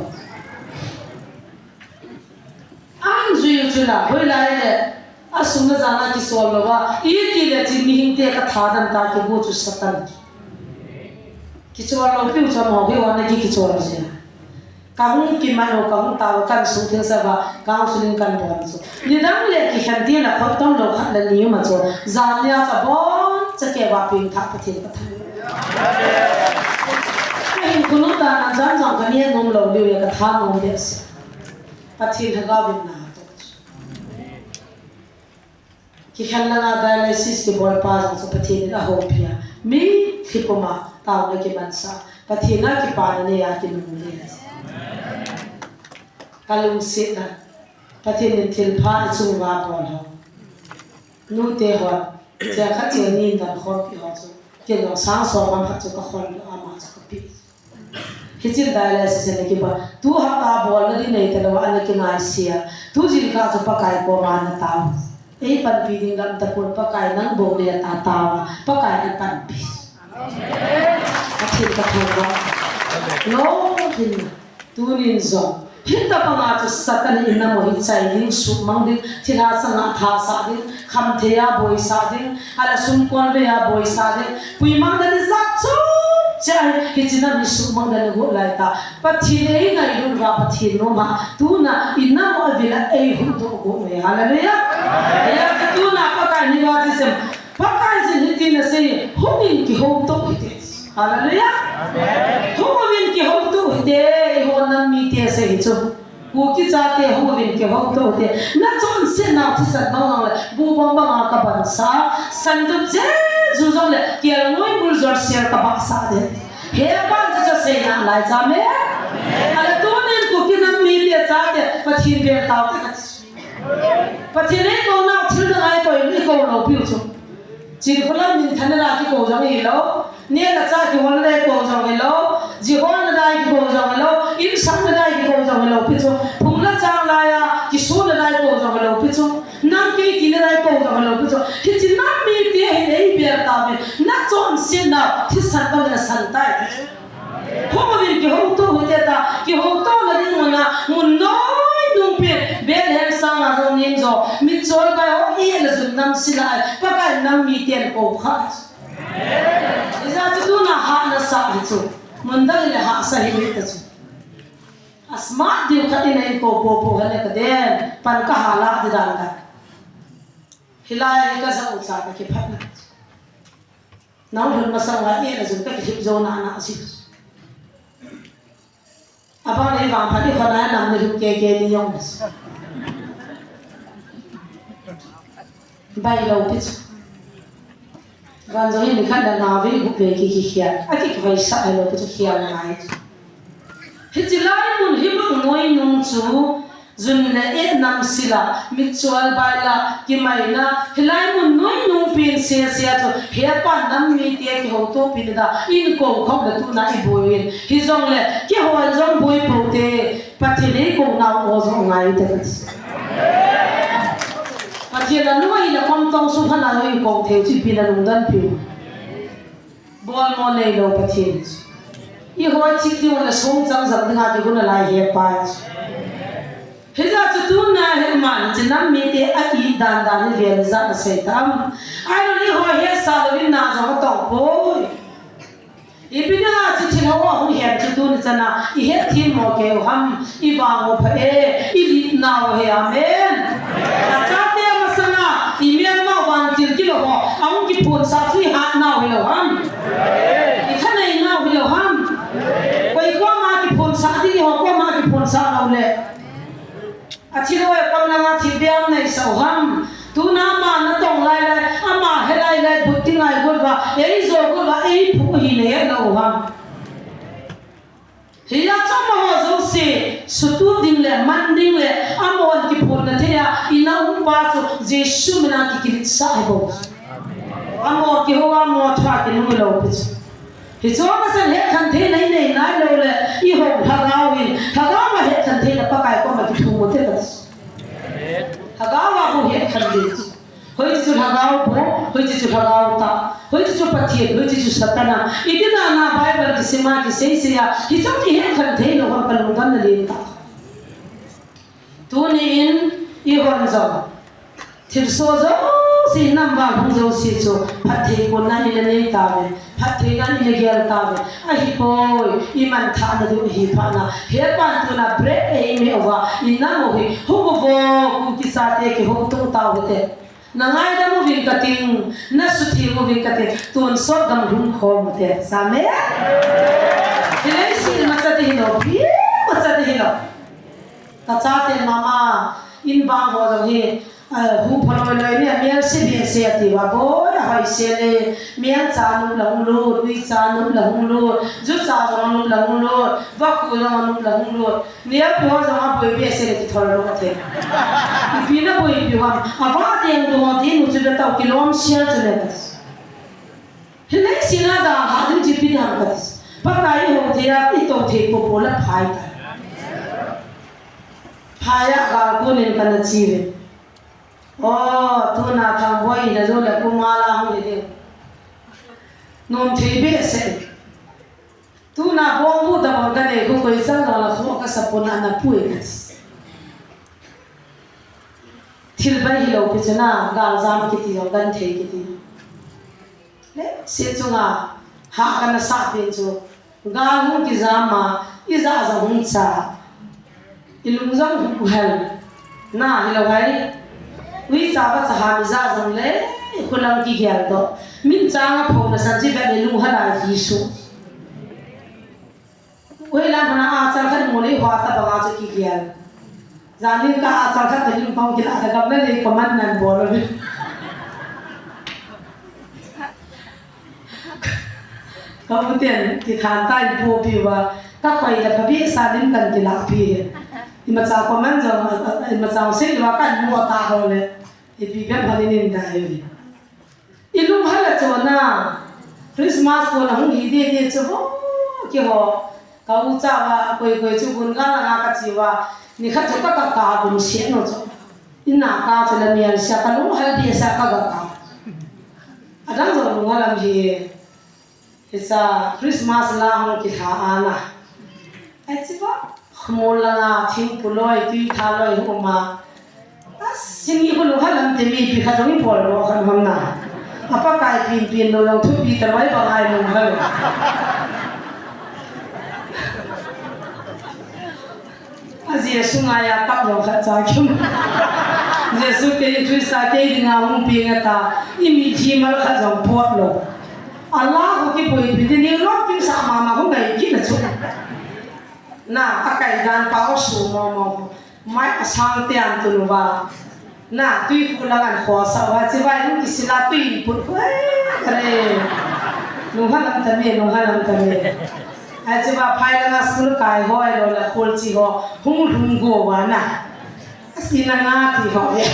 An jui u chu la, hoilai le, a sung le jan a kisol lou va, iti le chi mihing te ka tha dan ta kibu chu Satan. Kichol lou piu chu mo, hi wan na ki kichol jia. Ka hung kiman u, ka hung tao, kan sung thil sa va, counseling kan bol chu. Nidang le kikhen ti na khot tong lou khat le ni ma chu. Jan nia cha bon, cha ke va pengthah Pathen ka tha. Ka hin kunu ta na jan jong ka ni nom lou liu ya ka tha nom de se. Pathen lhagao vin na to. Kikhen langa dialysis kibol pa jong chu Pathen in a houpi a. Mi thli puma taona kimansa. Pathen a kipana nei a kinung le. Ka lungset a. Pathen in thilpha i chung uva bol ho. Nu te hon. Chia khat chia ni dan khom pi ho chu. Ken jong sang som ham khat chu ka khol lo ama chu ka pi. Hichin dialysis a na kiba. Tu hapta bol na di nei ta lo ana kingaisia. Tu jingkah chu Pakai koma na tao. Ei panpi ding lam tapon Pakai nang bou nei ta tao. Pakai na panpi. Pathen ka thangvah. Lungthim. Tunin jong. Hita banga chu Satan in na mo hi chai ding, sumang ding, thilha sanga tha sa ding, khamthei a boi sa ding, ala sumkol ve a boi sa ding, puimang dan jat chu, chai, hichi na mi sumang dan gu lai ta. Pathen ei ngailut uva Pathen nom a, tuna in na mo avila ei hung to gu me. Hallelujah. Ya tuna Pakai ni ba ti sem. Pakai jin hiti na sei, hung in kihou to hite. Hallelujah. Hung in kihou to hite, i hon nam mi te sei hi chu. Kuki chate hung in kihou to hite. Na chonsetnau thisan bang bang le, bu bang bang a ka ban sa, san dup je ju jong le, kel ngoi bul jor sel ka ba sa de. He ban cha cha sei na lai cha me. Ale tunin Kuki nam mi te chate, Pathen bel tao te ka ti. Pathen ei kou nau thil dang a i kou, i kou lou piu chu. Chin kholam min than na ki kou jong hi lou. Neh le chah kihol le kou jong hi lou. Ji hol na dai ki kou jong hi lou. In sang na dai ki kou jong hi lou pi chu. Phung le chang lai a kisu na dai kou jong hi lou pi chu. Nang kei ti na dai kou jong hi lou pi chu. Hichi nam mi te hin ei bel ta ve. Na chonsetnau thisan bang na san tai. Hung uvin kihouto u hite ta, kihouto na ding mun a, mun noi nung pin, Bethlehem sanga jong nin jo, mitchol bai ho i la jun nam sila ai, Pakai nam mi ten ko kha. Ijeh chu tuna hahsa hi chu, mun dang le hahsa hi ta chu. A smart diu khat in a in ko po po hale ka den, pan ka hala di dan ka. Hilai hi ka jao cha ka kiphat na. Nang hun masang la e na jun ka kilhip jo na na si. Abang le vang pha ni kho na nam ni hun ke ke ni yong. Bai lo pi chu. Van jo ni khat na na ve bu ve ki ki khia. A ki ki vai sa lo pi chu khia na ngai. Hichi lai mun hi bu noi nung chu. Jun le eh nam sila, mitchol baila, kimaina, hilai mun noi nung pin se se a chu, hepa nam mite kihouto pin da, in ko khop le tuna i boi in. Hijongle, kihou jong boi pote, Pathen in ko nau o jong ngai te. Pathen a nunga i la kom tong su hana i ko thei chi pin a lungdon piu. Bol mo nei lo Pathen. I hoi chik ding le sung chang jang dinga ki gun a lai hepa. Hija chu tuna he man chi nam mite a i dan dan ni vel ja a sei tam. Ai lo ni ho he sa lo in na jong a tong poi. I pina chi chi ho hung hem chu tuni chana i het thim mo ke u ham. I vang u pha e, i lit nau he, amen. Ka chate masanga, i mial ma van til kilo ho, a hung kiphun sa chu i hat nau hi lo ham. I thanei nau hi lo ham. Koi ko ma kiphun sa ti ho, ko ma kiphun sa nau le. A thil ho e pam na nga thil biang nei sa u ham. Tuna ma na tong lai lai, ama he lai lai, but ti ngai gut va, ei jo gut va, ei phu hi nei lo u ham. Hiya chama ho jouse, sutu ding le, man ding le, amahon kiphonna thei a, i na um pa chu, Jesu mina kikilit sa hi bo. Amaho kihou a, amaho thua kinung lo pi chu. Hichu amasan hetkhen thei nei nei nai lo le, i ho Lhagao in, Lhagao ma hetkhen thei na Pakai koma kithum mo te ka. Lhagao a bo hetkhen thei. Hoiche chu Lhagao bo, hoiche chu Lhagao tah, hoiche chu Pathen, hoiche chu Satan a. Iti na na Bible kisima kisei sei a, hichu kihet khen thei lou ham ka lungdon na len ta. Tuni in i hon jong. Thilsoh jouse nam vang hung jouse chu phatthei kona i na nei tauve. Phattheina i na gel tauve. Ahipoi, i manthahna diu ahi phat na. Hepan tuna break eimi uva, i nam u hi, hung uvo, Kuki chate kihouto tau hite. Na ngaidam uvin kating, na sutheng uvin kating, tonsot gam lhung khom ute. Amen. Hilai si macha ti hilou, pi macha ti hilou. Ka chate mama, in bang ho jong hi, eh, hu phaloi loi ni, mial si behseh ati uva, boi, ahoi se le, mial cha nop la hung lut, ui cha nop la hung lut, ju cha jong nop la hung lut, vakhu jong nop la hung lut. Nia pi ho jong a boi behseh le kithol lou ate. Ipi na boi pi ham. Ava teng dung ho ding u chu be tau kilom sial chu le. Hilai sina da ha ding chi pi ham ka. Pakai ho thei a i to thei popo la phai ta. Phai a ga ko nen ka na chi ve. O, tuna Thangboi ina jo le kuma la hung le ding. Nom thei behseh. Tuna bongbu tabang ka nei khu koi chang la la khu ka sapon ana pui ka. Thil bai hilou pi chu na, galjam kiti jong kan thei kiti. Le, se chunga, ha kana sa pen chu, gal hung kijam a, i ja jong hung cha. I lung jong hung hel. Na, hilou hai. Uicha vacha ham i ja jong le, i khulang kigel doh. Min chang a phong na san chi vet le lung hel a Jesu. Ui lam hana a chal khat mu le hua tabang a chu kigel. Janin ka a chal khat ka lim phong kila ka gam na le command nan bol le. Ka u ten ki than ta i po pi uva, ka khoi la pha bi sa lim kan kila pi. I ma cha command jong, i ma cha sei uva kan mu ta ho le. I pi bem hon in da hi. I lunghel a chona, Christmas kon a hung hi dede chu vo, keiho, ka u chauva, koi koi chu gun gal anga ka chi uva, nikhat chu ka ka ka bung siat no chu. Ina ka chu la mial sia ka lunghel behseh ka ga ka. Adang jong lunghel am hi. Hicha Christmas la hung kilha ana. Ai chi ba, khmul langa thingpu loi, tui tha loi hung um a. A, sini khu lunghel lam te mi pi khat hung i bol lo khan hom na. A Pakai pin pin lo long thupi ta loi ba ngai lunghel. A Jesu ngai a kap jong khat cha kim. Jesu kei Krista kei dinga hung pi nga ta. I mi thi mal khat jong pot lo. A la ho ki pui pi ti ni lo kim sa ma ma hung kai ki na chu. Na, a kai dan pa o su mo mo. Mai a sang te an tu nu ba. Na, tui khu la kan kho sa wa, chi vai lung ki sila tui put khu, eh, are. Lung ha lam ta me, lung ha lam ta me. Ai chi va phai la nga school kai ho, ai lo la khol chi ho, hung lung go wa na. Sina nga ti ho ya.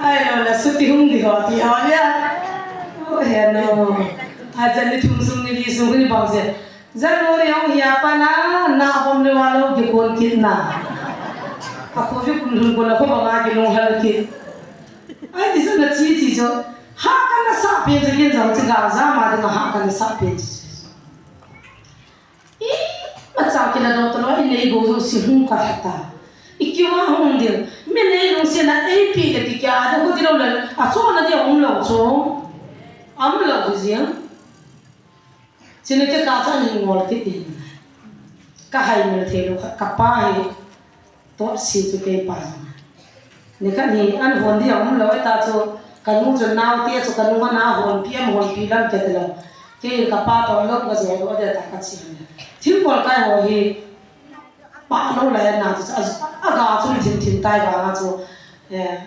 Ai lo la suti hung di ho ti ho ya. O he no. Ajan ni thum sung ni li sung ni bang se. Jan no ri hung ya pa na na bom le wa lo di kon kit na. A ko vi kun lun ko la ko ba nga di long hal kit. Ai ti sa na chi chi jo. Ha ka na sa pe je kin jo chi ga ja ma de ma ha ka na sa pe je. I, ma cha ki na dong to lo, i nei go jo si hung ka tha ta. I ki wa hung ding. Mi nei lung si na ei pi le ki kya, a do ko di lo le, a cho na di um lo cho. Am lo ki zia. Chi ne ke ka cha ni ngol ki ti. Ka hai mil the lo ka, ka pa hi. Toh si chu kei pa jong. Nikhat hi an hon di a um lo, ta chu ka nu chu nau te chu ka nu na hon pi am hon pi lam ke te lo. Kei ka pa toh lo ka jo lo de ta ka chi. Thil kol kai ho hi pa lo la na chu a, a ga chu thin thin tai ba na chu, eh,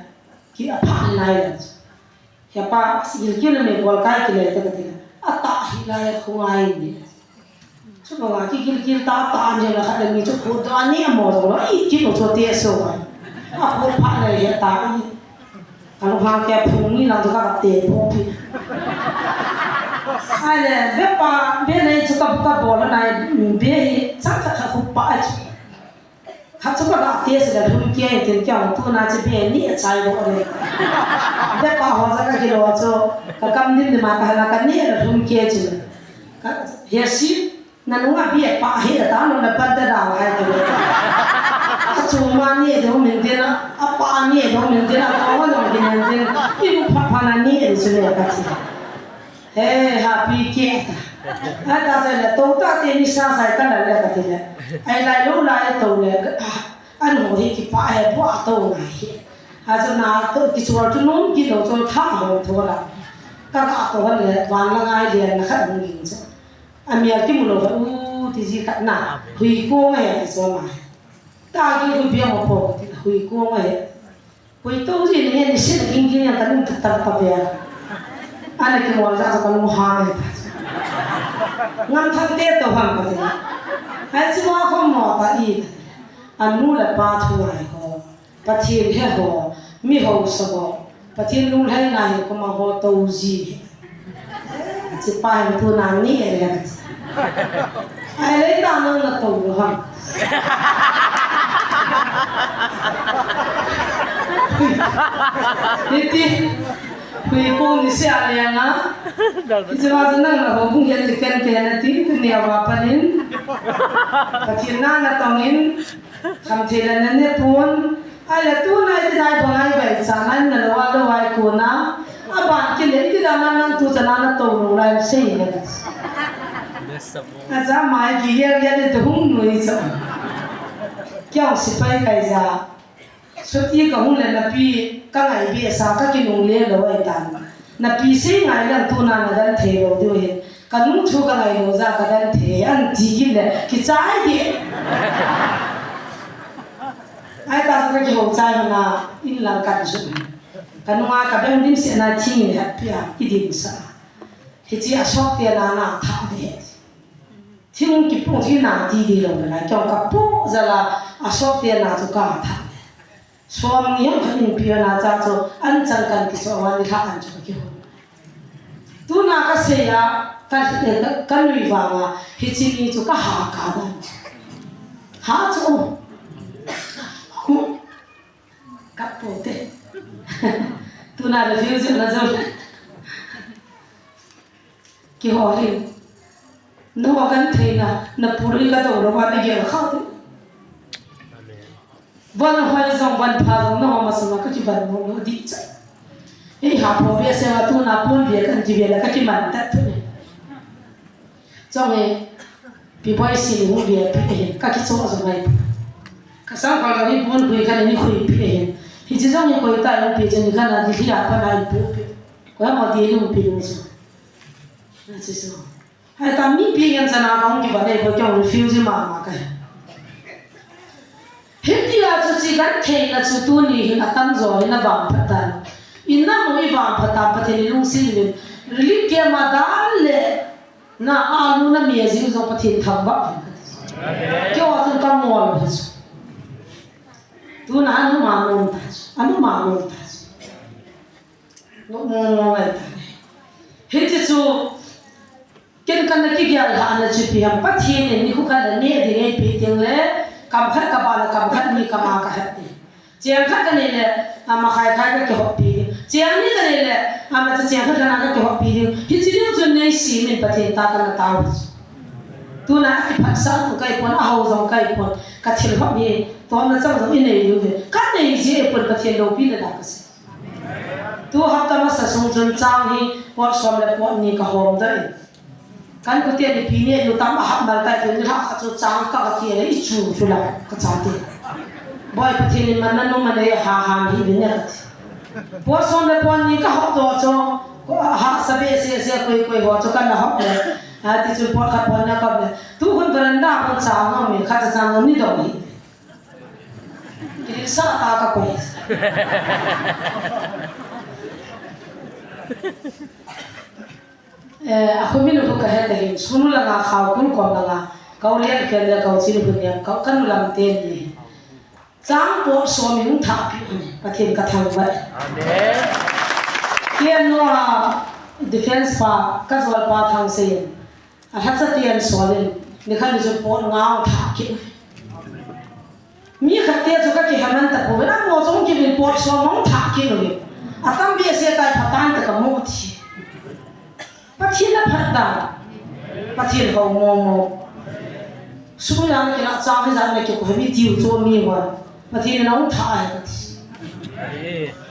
ki a pha ni nai la chu. He pa, si gil kil me gol kai kile te ka ti. A ta hi lai khu ngai ni. Chu ba ki gil kil ta ta ni la kha le mi chu khu da ni mo lo. I ki mo chu te so ba. A khu pha le he ta i. Ka lo ha ke phung ni la chu ka te po pi. Ai le, be pa, be le chu ka ka bo la nai, be hi cha ka ka khu pa chu. Khat chu ka ga te se la lhum ke, tin ke ong tu na che be ni a chai bo le. Be pa ho ja ka ki lo chu, ka kam dim dim a ka hala ka ni la lhum ke chu. Ka he si, na nu a be pa he ta no na pan ta da hai ta le. A chu ma ni do min tin a, a pa ni do min tin a, ka ho lo ki nen tin. I lu pha pha na ni e chu le ka chi. He, happy ke ta. A ta cha le, to ta te ni sa sai ka la le ka ti le. Ai lai lo lai to le, an ho hi ki pa he bua to na hi. A cha na to ki chual chu nun ki lo cho tha ho tho la. Ka ka to le, van la ngai le na khat hung ging cha. A mi a ki mu lo u ti ji khat na. Hui ko ngai ti cho ma. Ta ki hui bia mo po ti hui ko ngai. Koi to ji ni ni sin ging ging yang ka nung ta ta ta bia. Ana ki mo ja ka nung ha ni ta. Ngam thang te to ham ka ti. Ai si wa ko mo ta i. Anu le pa thu ai ho. Pathen he ho. Mi ho sa ho. Pathen lung hai na he ko ma ho to ji. Chi pa hin tu na ni e le. Ai le ta no na to lo ha. Ni ti. Hui ko ni se a le nga. Chi ma na na ho bung ya ti ken ken na ti ni a wa pa nin. Pathen na na tong in. Kham thei le na ne pun. Ai le tu nai ti nai bang ai bai cha nai na lo wa lo wai ko na. A ban ki le ti da na nang tu cha na na to lo lai sei le. A cha mai ki ye ye le tu hung nui cha. Kyang sipai kai ja. Suti ka hung le na pi ka ngai bi sa ka ki nung le lo ai ta. Na pi sei ngai lang tu na na dan thei lo diu hi. Ka nung thu ka ngai lo ja ka dan thei an ti gim le ki chai di. Ai ta ka ki ho chai na in lang ka su. Ka nung a ka bem dim se na thing le ha pi a i dim sa. Hi chi a sok ti na na tha de. Thing ki pu thi na ti di lo na ka ka pu za la a sok ti na chu ka tha. Som ni hong khat in pi na cha chu an chang kan ki so wa ni kha an chu ki ho. Tu na ka se ya ka, ka, ka nui vang a hi chi ni chu ka ha ka dan. Ha chu. Ku. Ka po te. Tu na refuse na zo. Ki ho hi. No kan thei na, na puri ka do lo wa ni gel kha tu. Van hoi zong van pha zong no ma sung ka ki van mo lo di cha. Ei ha pho be se wa tu na pun be kan ki be la ka ki man ta tu. Zong he pi boi si ni hu be pi he ka ki cho zong ai. Ka sang ka ni pun hui ka ni hui pi he. Hi chi zong ni koi ta yang pi chen ni ka na di hi a pa na pu pi. Ko ya mo di lu pi lu so. Na chi so. Hai ta mi pi ngen chana kong ki ba nei ko kyong refugee ma ma ka. Hitia chu chi kan thei na chu tu ni hin a tam zo hin a vang phat ta. In na mu i vang phat ta Pathen i lungsim le. Relief camp a dan le na a lu na mi a zing zo Pathen tham va. Kyo a tu ka mo lo hi chu. Tuna anu ma nom ta chu. Anu ma nom ta chu. Nom nom nom ai ta. Hiche chu ken kana kigel lhahna chu ipi ham, Pathen in nikho khat le neh ding eipeh teng le, kam khat kabah le kam khat ni kama kahet ding. Cheng khat kanei le, ama khai khai kakihoppi ding. Cheng ni kanei le, ama cha cheng khat kana kakihoppi ding. Hiche ding chun neisem in Pathen ta kana tao. Tuna akiphatsah jong kahipon, ahao jong kahipon. Kathil hop hi, tona chang jong inei diu ve. Kanei ji ahipon, Pathen loupina a kasei. Tu hapta masa sung chun chang hi pot som le pot ni kahom doh in. Kan kute ni pi ni lu tam a hap mal tai tu ni ha kha chu chang ka ka ti le i chu chu la ka cha ti. Boi Pathen in man na nu man le ha ha hi ni ne ka ti. Pot som le pot ni kahop doh chu ha sa behseh seh koi koi ho chu kana hop le. Ha ti chu pot khat pot na ka le. Tu hun veranda hun chang ni khat chang ni doh hi. Kilsa ta ka koi. Eh, a khomin u kahet ahin, sunu langa khao kul kom langa, kau lian khen le kau chin hun lian, kau kanu lam ten ni. Chang pot som in thah pi un, Pathen ka thangvah. Amen. Kian noa defense pa, ka jol pa Thangsei in. A lhacha tian solin, ni khat ni chu pot nga thah kit. Mi khat te chu ka kihaman ta poi, na mo jong kivin pot som mong thah kit uve. A tam behseh tai phatan ta ka mo thi. Pathen a phat ta. Pathen ho mo mo. Sukul a na kila chang hi jat na ki ko mi tiu cho mi wan. Pathen in ahung thah ahi kati.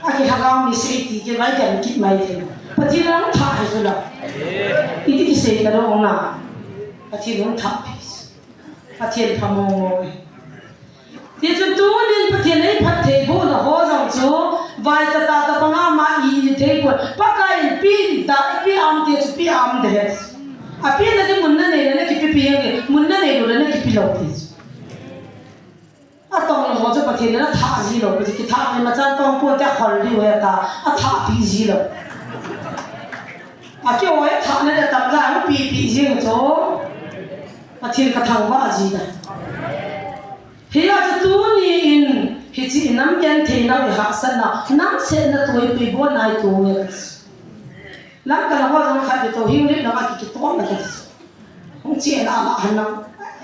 A kilhagao mi sei ti kivai dem kit mai thei. Pathen in ahung thah ahi chu la. Iti kisei ta dong na. Pathen ahung thah ahi. Pathen pha mo mo ahi. Ti chun tunin Pathen ei phattheibohna ho jong chu vaicha tah tah banga ma i thei pon. Pakai in pi in ta, pi am ti chu pi am de. A pi na di mun na nei le na kipi pi ang, mun na nei lo le na kipi lo ti chu. Atong lou ho chu Pathen in athah ji lou, Pathen kithah ni ma chan tong pon te khol diu ahi ta, athah pi ji lou. Akiho athah na le tam ja, pi pi ji chu. Pathen ka thangvah ji ta. Hia chu tuni in, hiche i nam genthei nau i hahsatna, nam setna toh i pui bon ai tu nge. Lamkal ho jong khat ve to, hing lip na ma ki, kitom na ka ti. Hung che na la han na.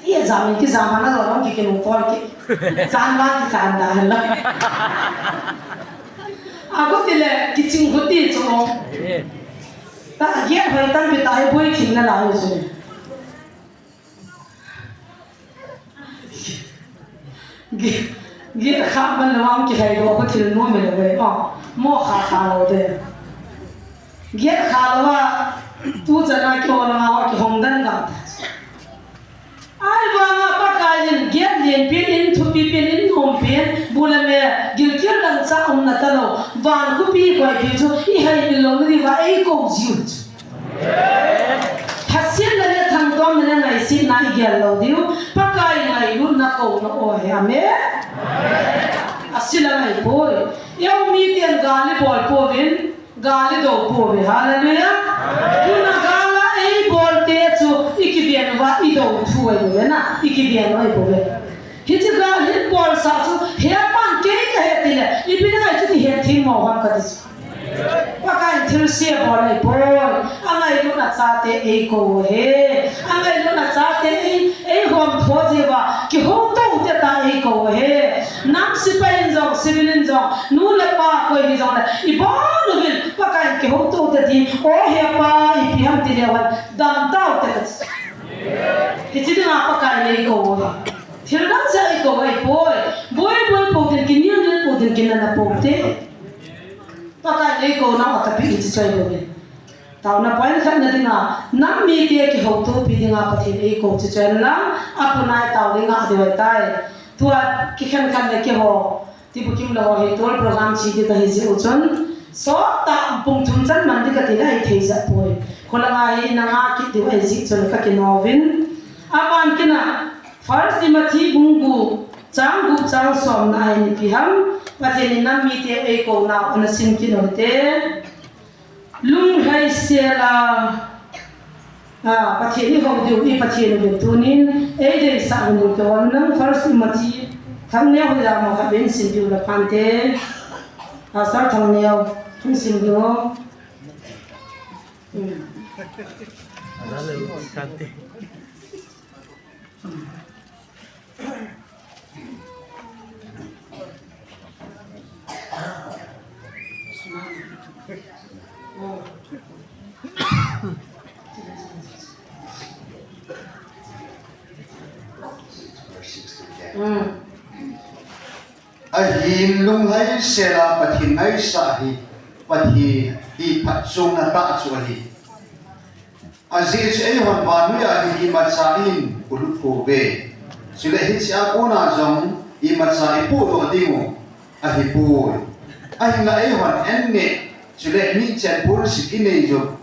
Ye jam in ki jam na lo ki, ki nung pon ki. Chan la ki chan da han la. A ko ti le, ki ching ko ti chu. Ta ge hoi tan pi ta he boi kin na la ho chu. Ge, ge kha man lo ang ki hai lo ko thil mo me lo ve. Oh, mo kha kha lo de. Ge kha lo a, tu chan a ki ho lo a ki hong dan gam ta. Ahivanga Pakai in, ge lien pin in, thupi pin in, um pin, bu le me, gilkel dan cha um na ta lo. Van khopi koi pi chu, i hai pi lo ni va ei ko jiu. Lhasetna le thangtomna le ngaisitna i gel lou diu, Pakai ngailutna kouna ahi. Amen. Asila ngai poi. Eiho miten gal i bol pouvin, gal i do pouve. Hallelujah. Tuna gal a ei bol te chu i kiven uva i do thu ahi bouve na, i kiven u ahi bouve. Hiche gal hi bolsah chu, hepan kei kahe tile, ipi dinga hichu ti het thim mo ham kati chu. Pakai in thilse bol ahi poi. Angailutna chate eikou ahi. Angailutna chate ei, eihom tho jiuva, kihouto te ta eikou ahi. Nam sepai in jong, civil in jong, nu le pa koi hi jongle, ibon uvin, Pakai in kihouto te ti, o hepa, ipi ham ti leuhen, dam taute kati. Hiche dinga Pakai in eikou ahi. Thil dang jeh a eikou ahi poi. Boi boi pou tin, kinel nel pou tin, kinana pou te. Pakai in eikou nau atapi hiche chu ahi bouve. Taona point khatna dinga, nam mite kihoutopi dinga Pathen eikou chu chu ahi lang, apuna i tao dinga adiu ahitai. Tua kikhen khen le kiho. Tibukim lou ho hi tol program chi di kahi jeh u chun. Sot tah pung thum chan man di kati le ahi thei jat poi. Kholanga hi nanga kit diu ahi jeh chun kakinouvin. Aban kina First Timothy bung gup chang gup chang somna a hin ipi ham. Pathen in nam mite eikou nau ana sim kit u hite. Lunglhai sela, a, Pathen i hou diu, i Pathen u tunin, ei deisah u diu kihou nang First Timothy Thangneo hi la mo kha bin sim piu la pante. Pastor Thangneo, hin sim piu. Hmm. Ahin lunglhai sela Pathen ngaisah hi, Pathen hi phatchomna tah chu ahi. Ajeh chu eihon vannoi a hi imacha in polut pouve. Chule hichea kona jong imacha ipohdoh ding u ahipoi. Ahinla eihon anneh, chule mi chen pon sik inei jong,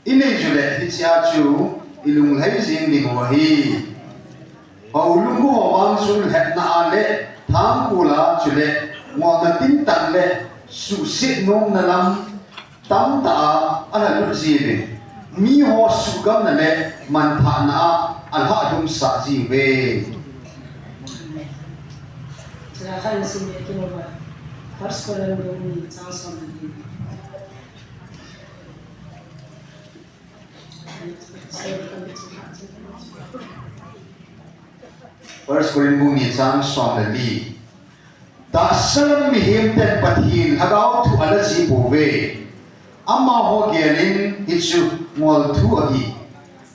inei jule hichea chu ilunglhai jing ding u ahi. Houlunggul ho vang chun lhepna a le thangkul a chule ngolna tintan le suhset nomna lam tamtah a alha lut jiuvin, miho suhgamna le manthahna a alhahlumsah jiuve. Chule kha in sim le kin uva. First Corinthians bung ni chang som le li. First Corinthians bung ni chang som le li. Tahsa lam mihem ten Pathen lhagao thu ala jih pouve. Amaho gel in hichu ngol thu ahi.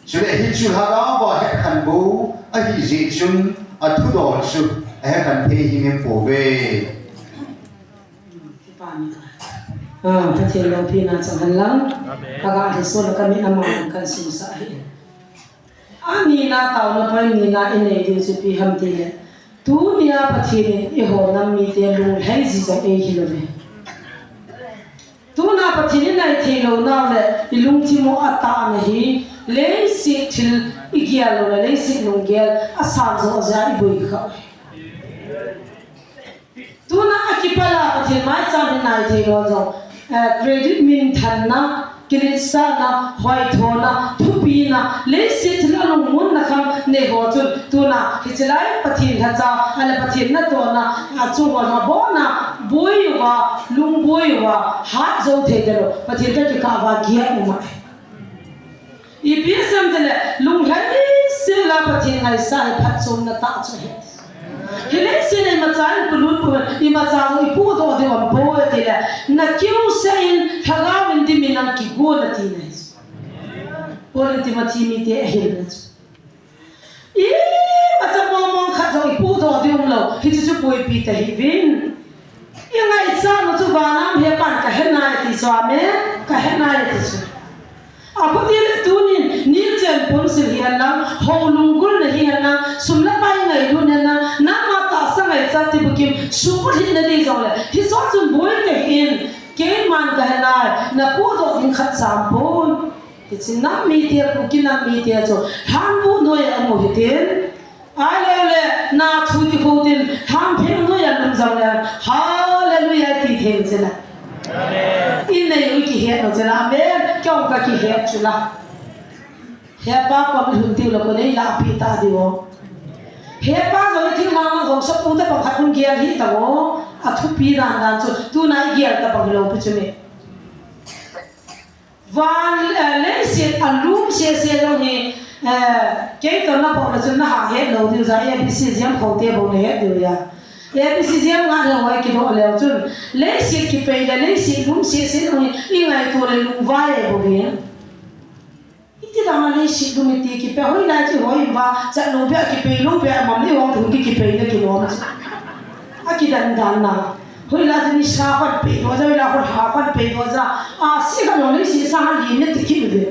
Chule hichu lhagao va hekhen bou ahi jeh chun athudol chu ahekhen thei himhim pouve. Ah, Pathen loupina chang hen lang. Amen. Kaga hi so la kami ama kan sim sa hi. Anina taona point nina inei diu chu ipi ham tile, tunia Pathen in eiho nam mite lunglhai ji jong eihil uve. Tuna Pathen in eithei lou nau le ilungthim u atahna hi leiset thil igel lou le leiset lunggel asang jo jeh a iboi kha. Tuna akipah a Pathen maicham hin eithei lou jong, eh, credit minthanna, kiletsahna, hoithona, thupina, leiset thil a lungmonna kham nei ho chun, tuna hiche lai Pathen lhacha, ahile Pathen natohna, achung ho jong abona, boi uva, lungboi uva, hat jou thei talou, Pathen toh kikah uva gel um ahi. Ipi asei em tile, lunglhai sela Pathen ngaisah hi phatchomna tah chu ahi. Hilai sela imacha in polut poi, imacha jong ipohdoh diu aumpoi tile, na kiuseh in, lhagao in dimin nang kigon ati ahi. Paul in Timothy mite ahilna chu. Imacha mong mong khat jong ipohdoh diu umlou, hiche chu boipi tahih uvin. Ingaichat u chu vannoi hepan kahe nai ati chu, amen, kahe nai ati chu. Akhuti le tunin, nichen ponsil hihen lang, houlunggulna hihen lang, sum le pai ngailutna hihen lang, nangma tahsa ngaichat ti bukim, suhbulhitna di jongle, hiche chun boi tahih in, keiman kahe nai, napohdoh ding khat cha aumpoi. Hichun nam mite, Kuki nam mite chu, lhanbu noiya amu hitin, Ahilou le, na thu ti kho tin, lhangpheng noiya lum jongle, hallelujah ti thei chula. Amen. Inei u kihet lou chula, amen. Kei jong kakihet chula. Hepa kom lhun tiu le kon eilah pi ta diu. Hepa jong thil lang jong sapu tabang khat hung gel hih tao. Athupi dan dan chu, tuna igel tabang hilou pi chu ni. Van, eh, leiset alum sese jong hi, eh, kei toh nabol le chun naha het lou diu ja, A B C jem kho te bou nahet diu ja. A B C jem nga le hoi kidoh leu chun, leiset kipei le leiset lum sese jong hi, ingaito le lungvai bou hi. Iti dang a leiset lum iti kipei, hoilai chu hoi va, chat lou pia kipei, lou pia mam le hong thum ki kipei le kilom. Akidan dan na. Hoilai chu nisa khon pei doh ja, hoilai khon ha khon pei doh ja. A, si kha jong le si sa ha li ne ti kit uve.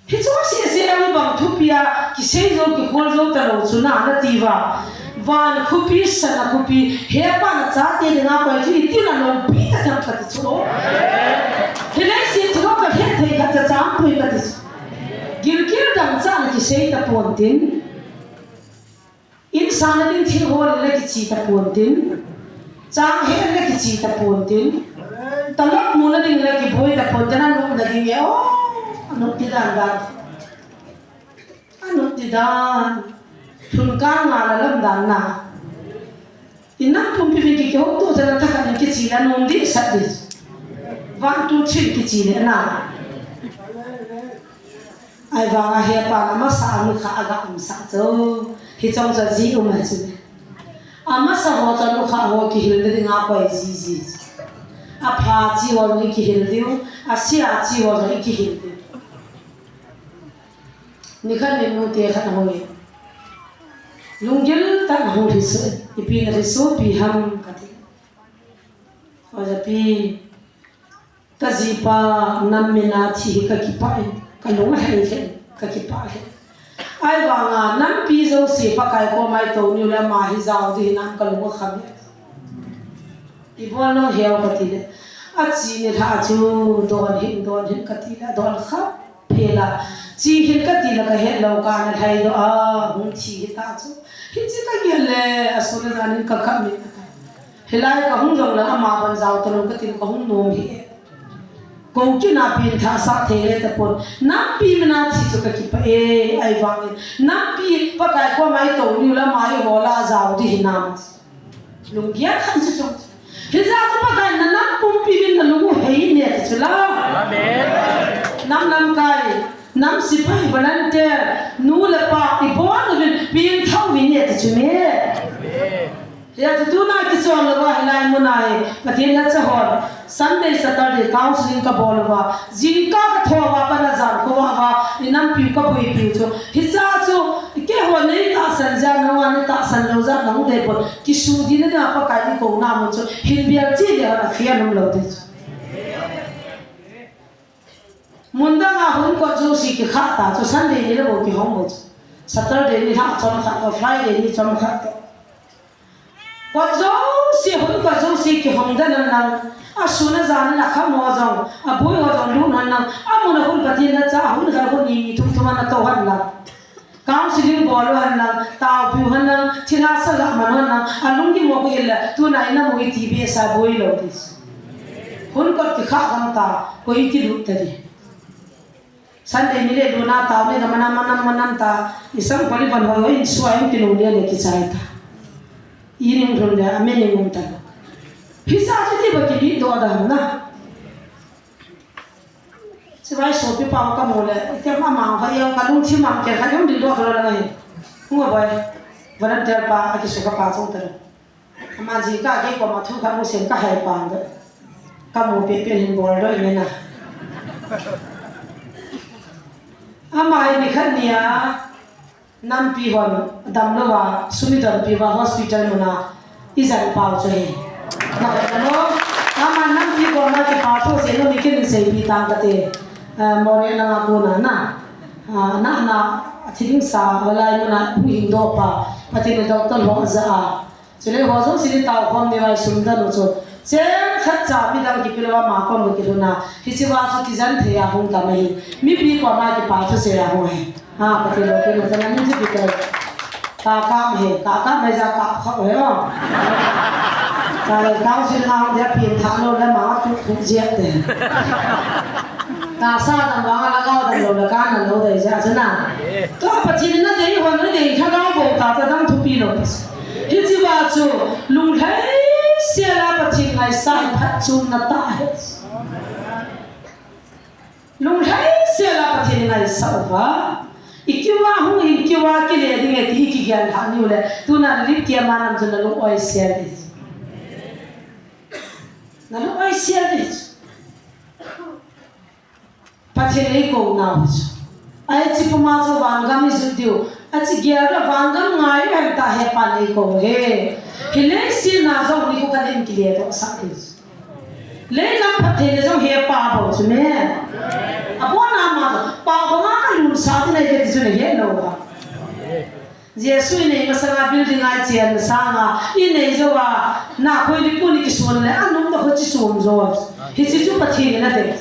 Hichu sese a bang thupia, kisei jou, kikhol jou talou chu na, nati uva. Van khopi, sana khopi, hepa nachate dinga koi chu itin alompi ta ding kati chu. Hilai se chu kahet thei khat cha aumpoi kati chu. Gilkel dangchah na kisei tapon tin. Insahna ding thil hol le kiche tapon tin, chang hel le kiche tapon tin, talap muna ding le kiboi tapon tin, anopna ding e, o, anop ti dan dan. Anop ti dan. Thun kang nga la lam dan na. Inam pumpi vin ki kihouto chana thakhat in kichi le nom ding sat ding. One, two, three kichi le na. Ahivanga hepa na masa a nukha aga umsah chu. Hichong chu ji um ahi chu. Amasa ho chu nukha ho kihil ding a koi jiji. Apha chi ho ni kihil ding, asia chi ho ni kihil ding. Nikhat ni nute khat ahung in. Lunggil tah in ahung risu, ipi na risupi ham kati. Oja pi, kajipa nam mina thi hi kakipah in, kalung ahei lheh, kakipah lheh. Ahivanga nampi jouse Pakai koma itou niu le ama hi jao ding hinam kalung akham e. Ibol nom heo kati le. Achi nilhah chu don hin, don hin kati le, don kha. Phela, chi hin kati le kahet lou kana lhai doh a, hung thi hita chu. Hichi kagel le, asun a jan in kakap min ata. Hilai kahung jong le ama ban jao talou kati le kahung nom hi e. Kou kina pin tha sa thei le tapon. Nampi mina thi chu kakipah e, ahivangin. Nampi Pakai koma itou niu le ama ihola jao ding hinam. Lunggel khat chu chu. Hijeh chun Pakai in na nam pumpi vin nalung u hei in nati chu la. Amen. Nam lamkai, nam sepai, volunteer, nu le pa, ibon uvin, pengthah uvin nati chu me. Amen. Hijeh chun tuna kichol louva hilai muna hi, Pathen nacha hon. Sunday, Saturday, counseling kabol uva, jingkah kathou uva, pat a jan khovah uva, inampiu kaboipiu chu. Hicha chu, keiho nei tahsan jeh a, nangho nei tahsan lou jeh a, nahung dei pon, kisuhdih na dinga Pakai in kouna mun chu, hin bial chi le hon a fian um lou ding chu. Mun dang a hun kot jouse kikhah ta chu, Sunday ni le bou kihong bou chu. Saturday ni lha chomkhat toh, Friday ni chomkhat toh. Kot jouse, hun kot jouse kihong den hen lang. Asun a jan in akham ho jong, aboi ho jong lut hen lang. Amun a hun Pathen nacha, hun khat hun ni, ni thum thum a natou hen lang. Counseling bol u hen lang, taopiu hen lang, thilha sa lah man u hen lang. Alunggim mo ko il le, tuna in namu iti behseh boi lou ti. Hun kot kikhah gam ta, koi kilut ta di. Sunday ni le luna ta, ni ta manam, manam, manam ta, isang pali pan hoi, hoi, insua, in kinung le le kichai ta. Ining run le, amening um ta. Hisa chu ti ba kibit doh da ham na. Chibai sopi pau kamu le, item ama va yau kalung thim am ke kha yong din doh ka lo la ngai. Hung a boi, volunteer pa, akisu ka pa chong ta lo. Ama jingkah kei koma thu khat mu sem kahai pang doh. Kamu pehpeh hin bol doh in na. Ama hi nikhat nia nampi hon damlouva, sum idonpi uva hospital muna ijan pau chu ahi. Nahet nalou. Ama nampi koma kipa thu seh nom in kin seipi tang kate. Ah, Moreh langa kona na. Ah, na, na, athi ding sa, hoilai muna hung hing doh pa. Pathen in doctor ho aja a. Chule ho jouse ni tao khom ni vai sum dan u chu. Cheng khat cha midang kipe louva ama kom kilhun a. Hiche va chu kijen thei a hung tam ahi. Mipi koma kipa thusei a hung ahi. Ha, Pathen loupi na chang a ni chu kipe. Ka kam he, ka kam he ja ka kha he o. Ka le tao sin a hung dia pin tha lou le ma tu tu jia te. Tahsa dam vang a lhagao damlou le kana lou dei jeh a chu na. Tua Pathen in nadei hon nadei lhagao bou tah tah dang thupi lou. Hiche va chu lunglhaisel a Pathen ngaisah in phatchomna tah ahi. Lunglhaisel a Pathen ngaisah uva. Ikiu a hung in kiu a kile ding e ti ikigel lhah niu le. Tuna lip kia ma nam chu nalung oisel ding. Nalung oisel ding. Pathen eikou nau chu. Ahi, hiche puma chu vangam ijot diu. Ache gel a vangam ngai u hen ta hepan eikou he. Hi leiset na jong nikho khat in kile toh sah diu. Leilam phatthei le jong hepa bou chu me. Abon a ama chu pa banga kalun sah ti nei ti chu nei he lou va. Jesu inei masanga building a ichen sanga, inei jouva, na khoi li pu ni kisun le, anung da khoi chi sum jo. Hiche chu Pathen in adei.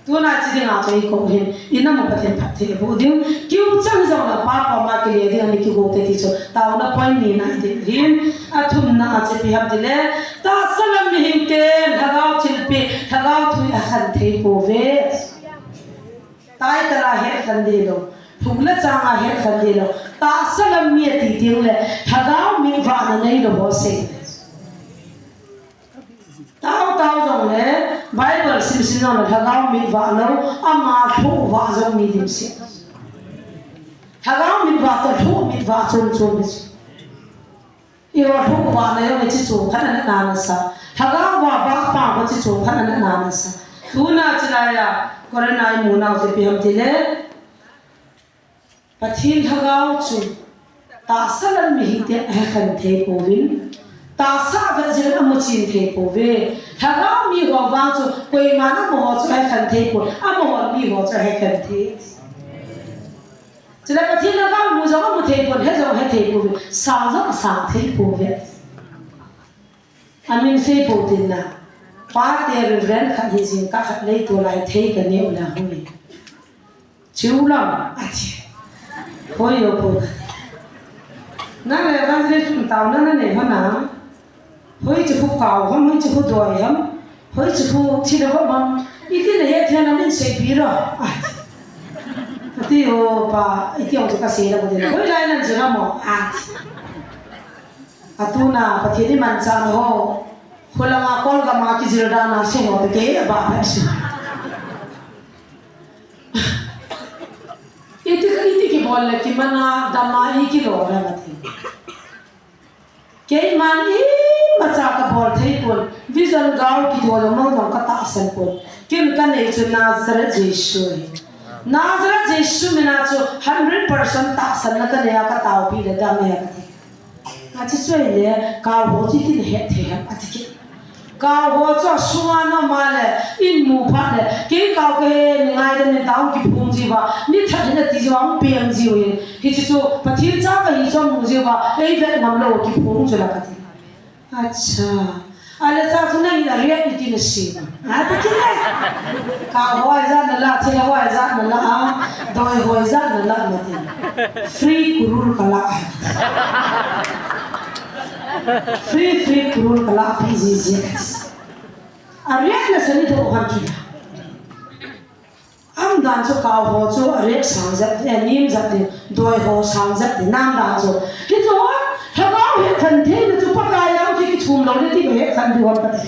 Tuna chi dinga chu eikou hin, inam u Pathen phatthei boh diu. Kiu chang jong le pa koma kile ding a ni kigo te ti chu. Taona point ni na ding hin, athumna a chu ipi ham ti le. Tahsa lam mihing ten, lhagao thilpeh, lhagao thu a khan thei pouve. Title a het khan ding lou, phung le chang a het khan ding lou, Tahsa lam mi ati teng le, lhagao mit vahna neilou ho sei. Tao tao jong le, Bible sim sim jong le, lhagao mit vah lou, ama lhuh vah jong mi dimset. Lhagao mit vah toh lhuh mit vah chom chom ding. Eiho lhuh vah le jong hiche chom khat ana nasa. Lhagao vah vah pa ho hiche chom khat ana nasa. Tuna chilai a, Corona imu nau chu ipi ham tile, Pathen lhagao chu tahsa lam mi hite ahekhen thei pouvin, tahsa a vet jing in amuchen thei pouve. Lhagao mi ho vang chu koiman amaho chu ahekhen thei pon, amaho miho chu ahekhen thei. Chule Pathen lhagao mu jong amu thei pon, he jong he thei pouve, sang jong asang thei pouve. Amin sei pou tin na. Pate Reverend khat hi jingkah khat lei tolai thei kanei u na hui. Chiu lam, ati. Hoi yo po. Nang le evangelist chun taona nanei ho na. Hoiche khu kao ham, hoiche khu doi ham, hoiche khu thina ho ham. Iti nahet thei na min seipi ro. Ati. Ati o pa, iti ong chu kasei la ko de. Hoilai nan chu na mo. Ati. Atuna Pathen imanchahna ho, kholanga kolgam a kijil dan a seiho toh kei abah phat su. Iti, iti kibol le kimana dama ikilo le mati. Keiman imacha kabol thei pon, vision gao kidol mang jong katahsan pon. Ken kanei chu Nazareth Jesu ahi. Nazareth Jesu mina chu hundred percent tahsanna kanei a kataopi le dam e kati. Achu chu ahile, kao ho chu iti nahet thei ham, ati kit. Kao ho chu asunga na um a le, in mu phat le, kei kao kahi, mi ngaidam in tao kiphong jiuva, mi that hin ati jiuva, hung peng jiu hin. Hiche chu, Pathen cha kahi chu amu jiuva, ei vet ngam lou kiphong chu la kati. Acha. Ale cha chu nangin ariat iti nasei. Ati kit le. Kao ho ijat nala, thil ho ijat nala, a, doi ho ijat nala, mati. Free kurul kala. Free, free kurul kala, P G Z. Ariat na sani tho ham chu. Aum dan chu kao ho chu ariat sang jep, eh, nim jep ding, doi ho sang jep ding, nam dan chu. Hichu, lhagao hetkhen theina chu Pakai a kithum lou le ti hetkhen diu ham kati.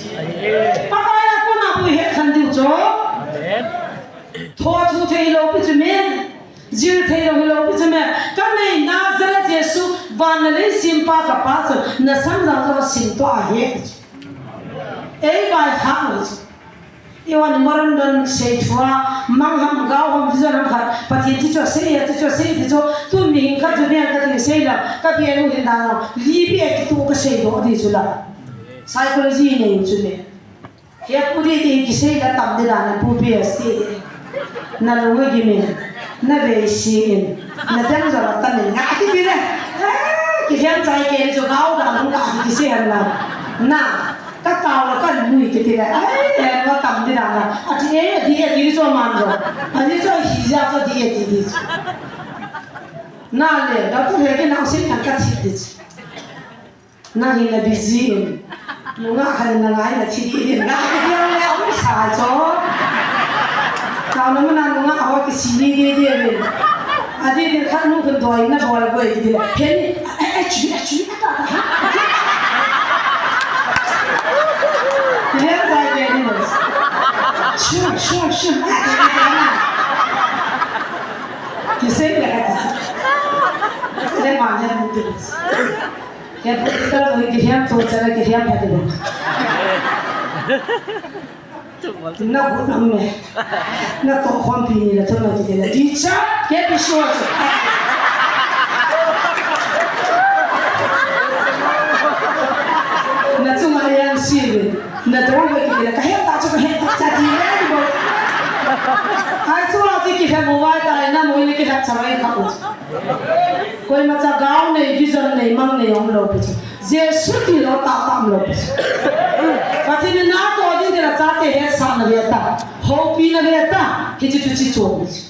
Pakai a kona bou hetkhen diu chu. Tho thu thei lou pi chu me. Jil thei lou hilou pi chu me. Kanei Nazareth Jesu, van le lei sempa kapa chu, nasam jang jong simtoh ahi. Ei vai hah lou chu. Eiho ni moran don sei thua, mang ham, gao ham, vision ham khat, Pathen ti chu asei, ti chu asei, ti chu, tun mihing khat chu veng kati sei la, kapi anu hin dan lo, lipi a kitu kasei doh di chu la. Psychology nei chu le. He pu di di kisei la tam di dan, pu P S T di. Nalung agim in, navei si in, nadang jong atam in, nga ti di le. Eh, kihem chai kei chu gao dan, nga ti kisei han la. Na. Katao la kanui kiti le, ai, eh, va tam di dan la. Ati, eh, ati, ati, di chu man ro. Ani chu hi ja chu di, ati, di chu. Na le, da tu he ke na si na kati di chu. Nang hi na busy in. Nunga khan na ngai na thi di, na kati le, um sa chu. Tao na muna nunga ho kisi di, di, di, di. Ati, di khan nu kun doi na bol boi di le. He ni, eh, eh, chu, eh, chu. Sure, sure, sure. Kisei le ka kisei. Le ma ne mu tu. Ke bu ta lo ki hiam to cha ke hiam ha de. Na bu na me. Na to khom pi ni la to na ti la. Teacher, ke pi shuwa chu. Na chunga yang si ve. Na do ve ti la ka het ta chu ka het ta cha ti le ni bo. Ai chu la ti ki he mo wa ta na mo ni ki ha cha rai ka u. Koima cha gao nei, vision nei, mang nei um lou pi chu. Jesu ti lou tah tah um lou pi chu. Pathen in natoh ding tila chate hetsahna ve ta. Houpina ve ta. Hiche chu chi chom pi chu.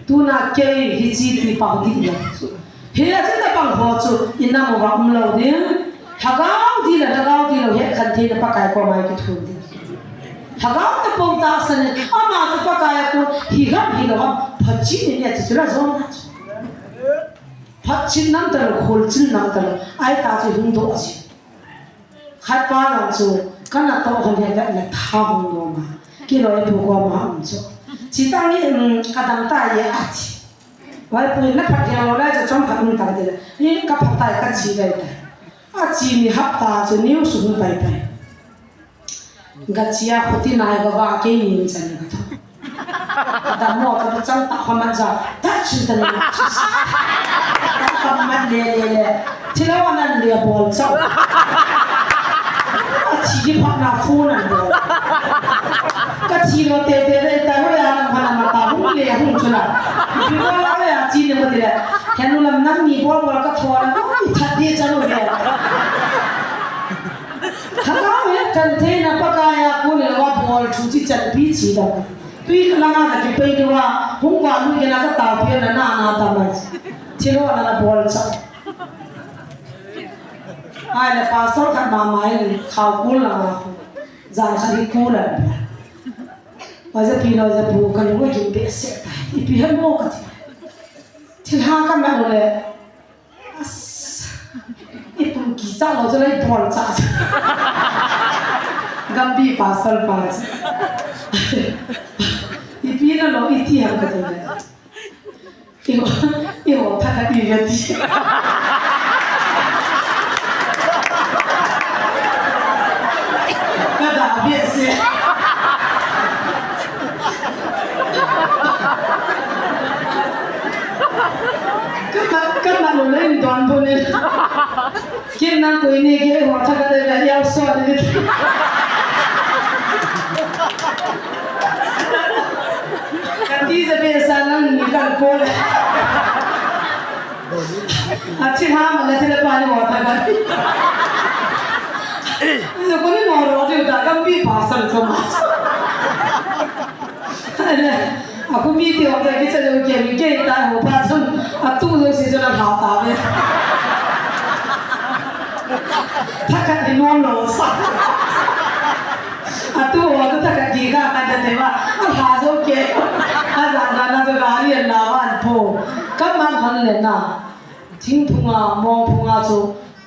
Tuna kei hiche ti pau ding lou pi chu. Hiche tabang ho chu inam uva um lou ding. Lhagao ding le, lhagao ding lou hetkhen theina Pakai koma kithum ding. Lhagao tapou tahsan in, ama chu Pakai a kon hi ham hi lou ham, phachi ni ni a ti chu la jong na chu. Phatchin nam talou, kholchin nam talou. Ahi ta chu hung doh ji. Khat pa lang chu, kana toh hon he vet le tha hung nom a. Kiloi pu koma um chu. Chi ta nge, um, ka dam ta ye a chi. Wai pu na phat he lo lai chu chom phat um ta de. Ni ka phat tai ka chi lai tai. A chi ni hapta chu news hung pai pai. Gachia khuti nai gava keini chan ka tho. Damo ka chang ta khaman ja. Ta chin ta ni. Ka man le le le. Thilo nan le bol chau. A thi di phat na fu nan bol. Ka thi lo te te le ta ho ya nan phat na ma ta hung le hung chula. Bi bol la ya chi ne ma de le. Henu lam nan ni bol bol ka tho na. Oi, that di chalo le. Thagau hekhen theina Pakaiya kon in va bol thu chi chan pi chi da. Tui langa na kipei diu va, hung va lui kena ka tao pi na na na ta mai. Thilo na na bol cha. Ai le pastor khat ma ma in khau kul langa. Jang khat hi kul la. Wa ja pi lo ja pu ka lu kin be se ta. Ipi ha mo ka ti. Thil ha ka ma lo le. As, ipum kicha lo chu lai bol cha. Gambi pastor pa chu. Ipi na lo iti ham ka ti le. Iho, iho tha ka ti le ti. Ka da be se. Kama, kama lo le don bo ne. Kin nang koi ni ke ho tha ka de la yau so de. Ka ti ja be sa nang ni kan ko le. A chi ha ma la thile pa ni ho tha ka. Ni ko ni mo ro de ta ka pi pa sa so ma. A khu mi ti ho ta ki cha lo ke mi ke ta ho pa chun a tu lo si chun a ha ta ve. Tha ka ni no lo sa. A tu ho tu tha ka ki ka ka ta te va. A ha zo ke. A za za na zo ga ri na van po. Ka man han le na. Thing phunga, mong phunga chu,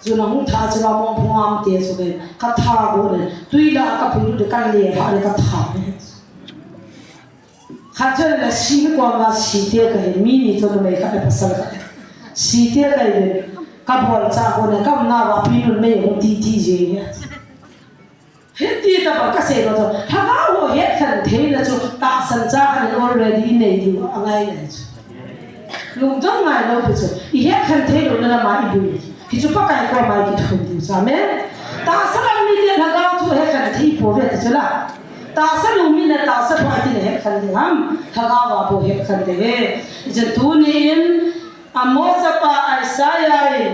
chu na hung tha chu va mong phunga am te chu ve. Ka tha go le. Tui la ka pui lu de ka le ha le ka tha ve. Khat chu la si ni ko ma si te ka hi mi ni chu numei khat le pasal khat. Si te ka hi ve. Ka bol cha ko ne kam na va pi nun mei hung ti ti je ne. Hiti ta ba ka sei lo chu. Lhagao ho hetkhen theina chu tahsan cha khat in already i nei diu a ngai le chu. Lungdon ngai lo pi chu. I hetkhen thei lo na lama i bui. Hi chu Pakai koma i kithum diu chu. Amen. Tahsa lam mite lhagao chu hetkhen thei pouve ti chu la. Tahsa lung mi na tahsa pha ti na hetkhen thei ham. Lhagao a bou hetkhen thei ve. Ijeh tuni in Amos chapa Isaiah in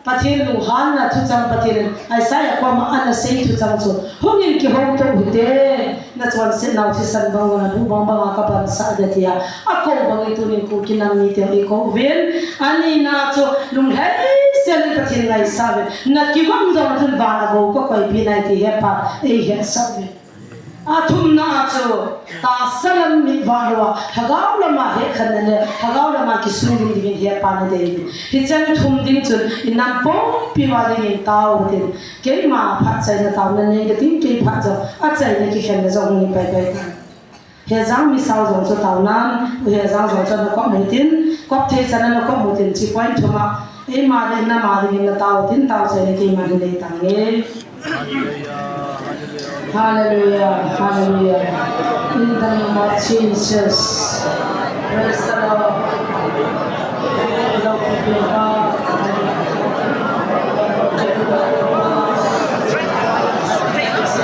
Pathen lunghanna thuchang Pathen in Isaiah koma ana sei thuchang chu. Hung in kihouto hite. Na chonset nau thisan bang na bu bang bang a ka bansah de tia. A kou bang in tunin Kuki nam mite i kou uvin. Ani na chu lunglhai sel in Pathen ngaisah uvin. Na kigom jong chun vana bou ka koipi nai ti hepa ei hetsah uvin. A thumna chu, tahsa lam mit vah lou a, lhagao lama hetkhenna le, lhagao lama kisunggim dingin hepa na dei. Hicheng thum ding chun, i nam pumpi uva dingin tao tin. Keima phatchaina taona nei ka tin, kei phat jong, achaina kikhenna jong hung pai pai tan. Hejang Misao jong chu taonan, Hejang jong chu na kop mu tin, kop thei chan na kop mu tin, chi point thum a, eima le nama dingin na tao tin, tao chaina keima hi nei tange. Hallelujah, hallelujah. In the name of Jesus. Praise the Lord.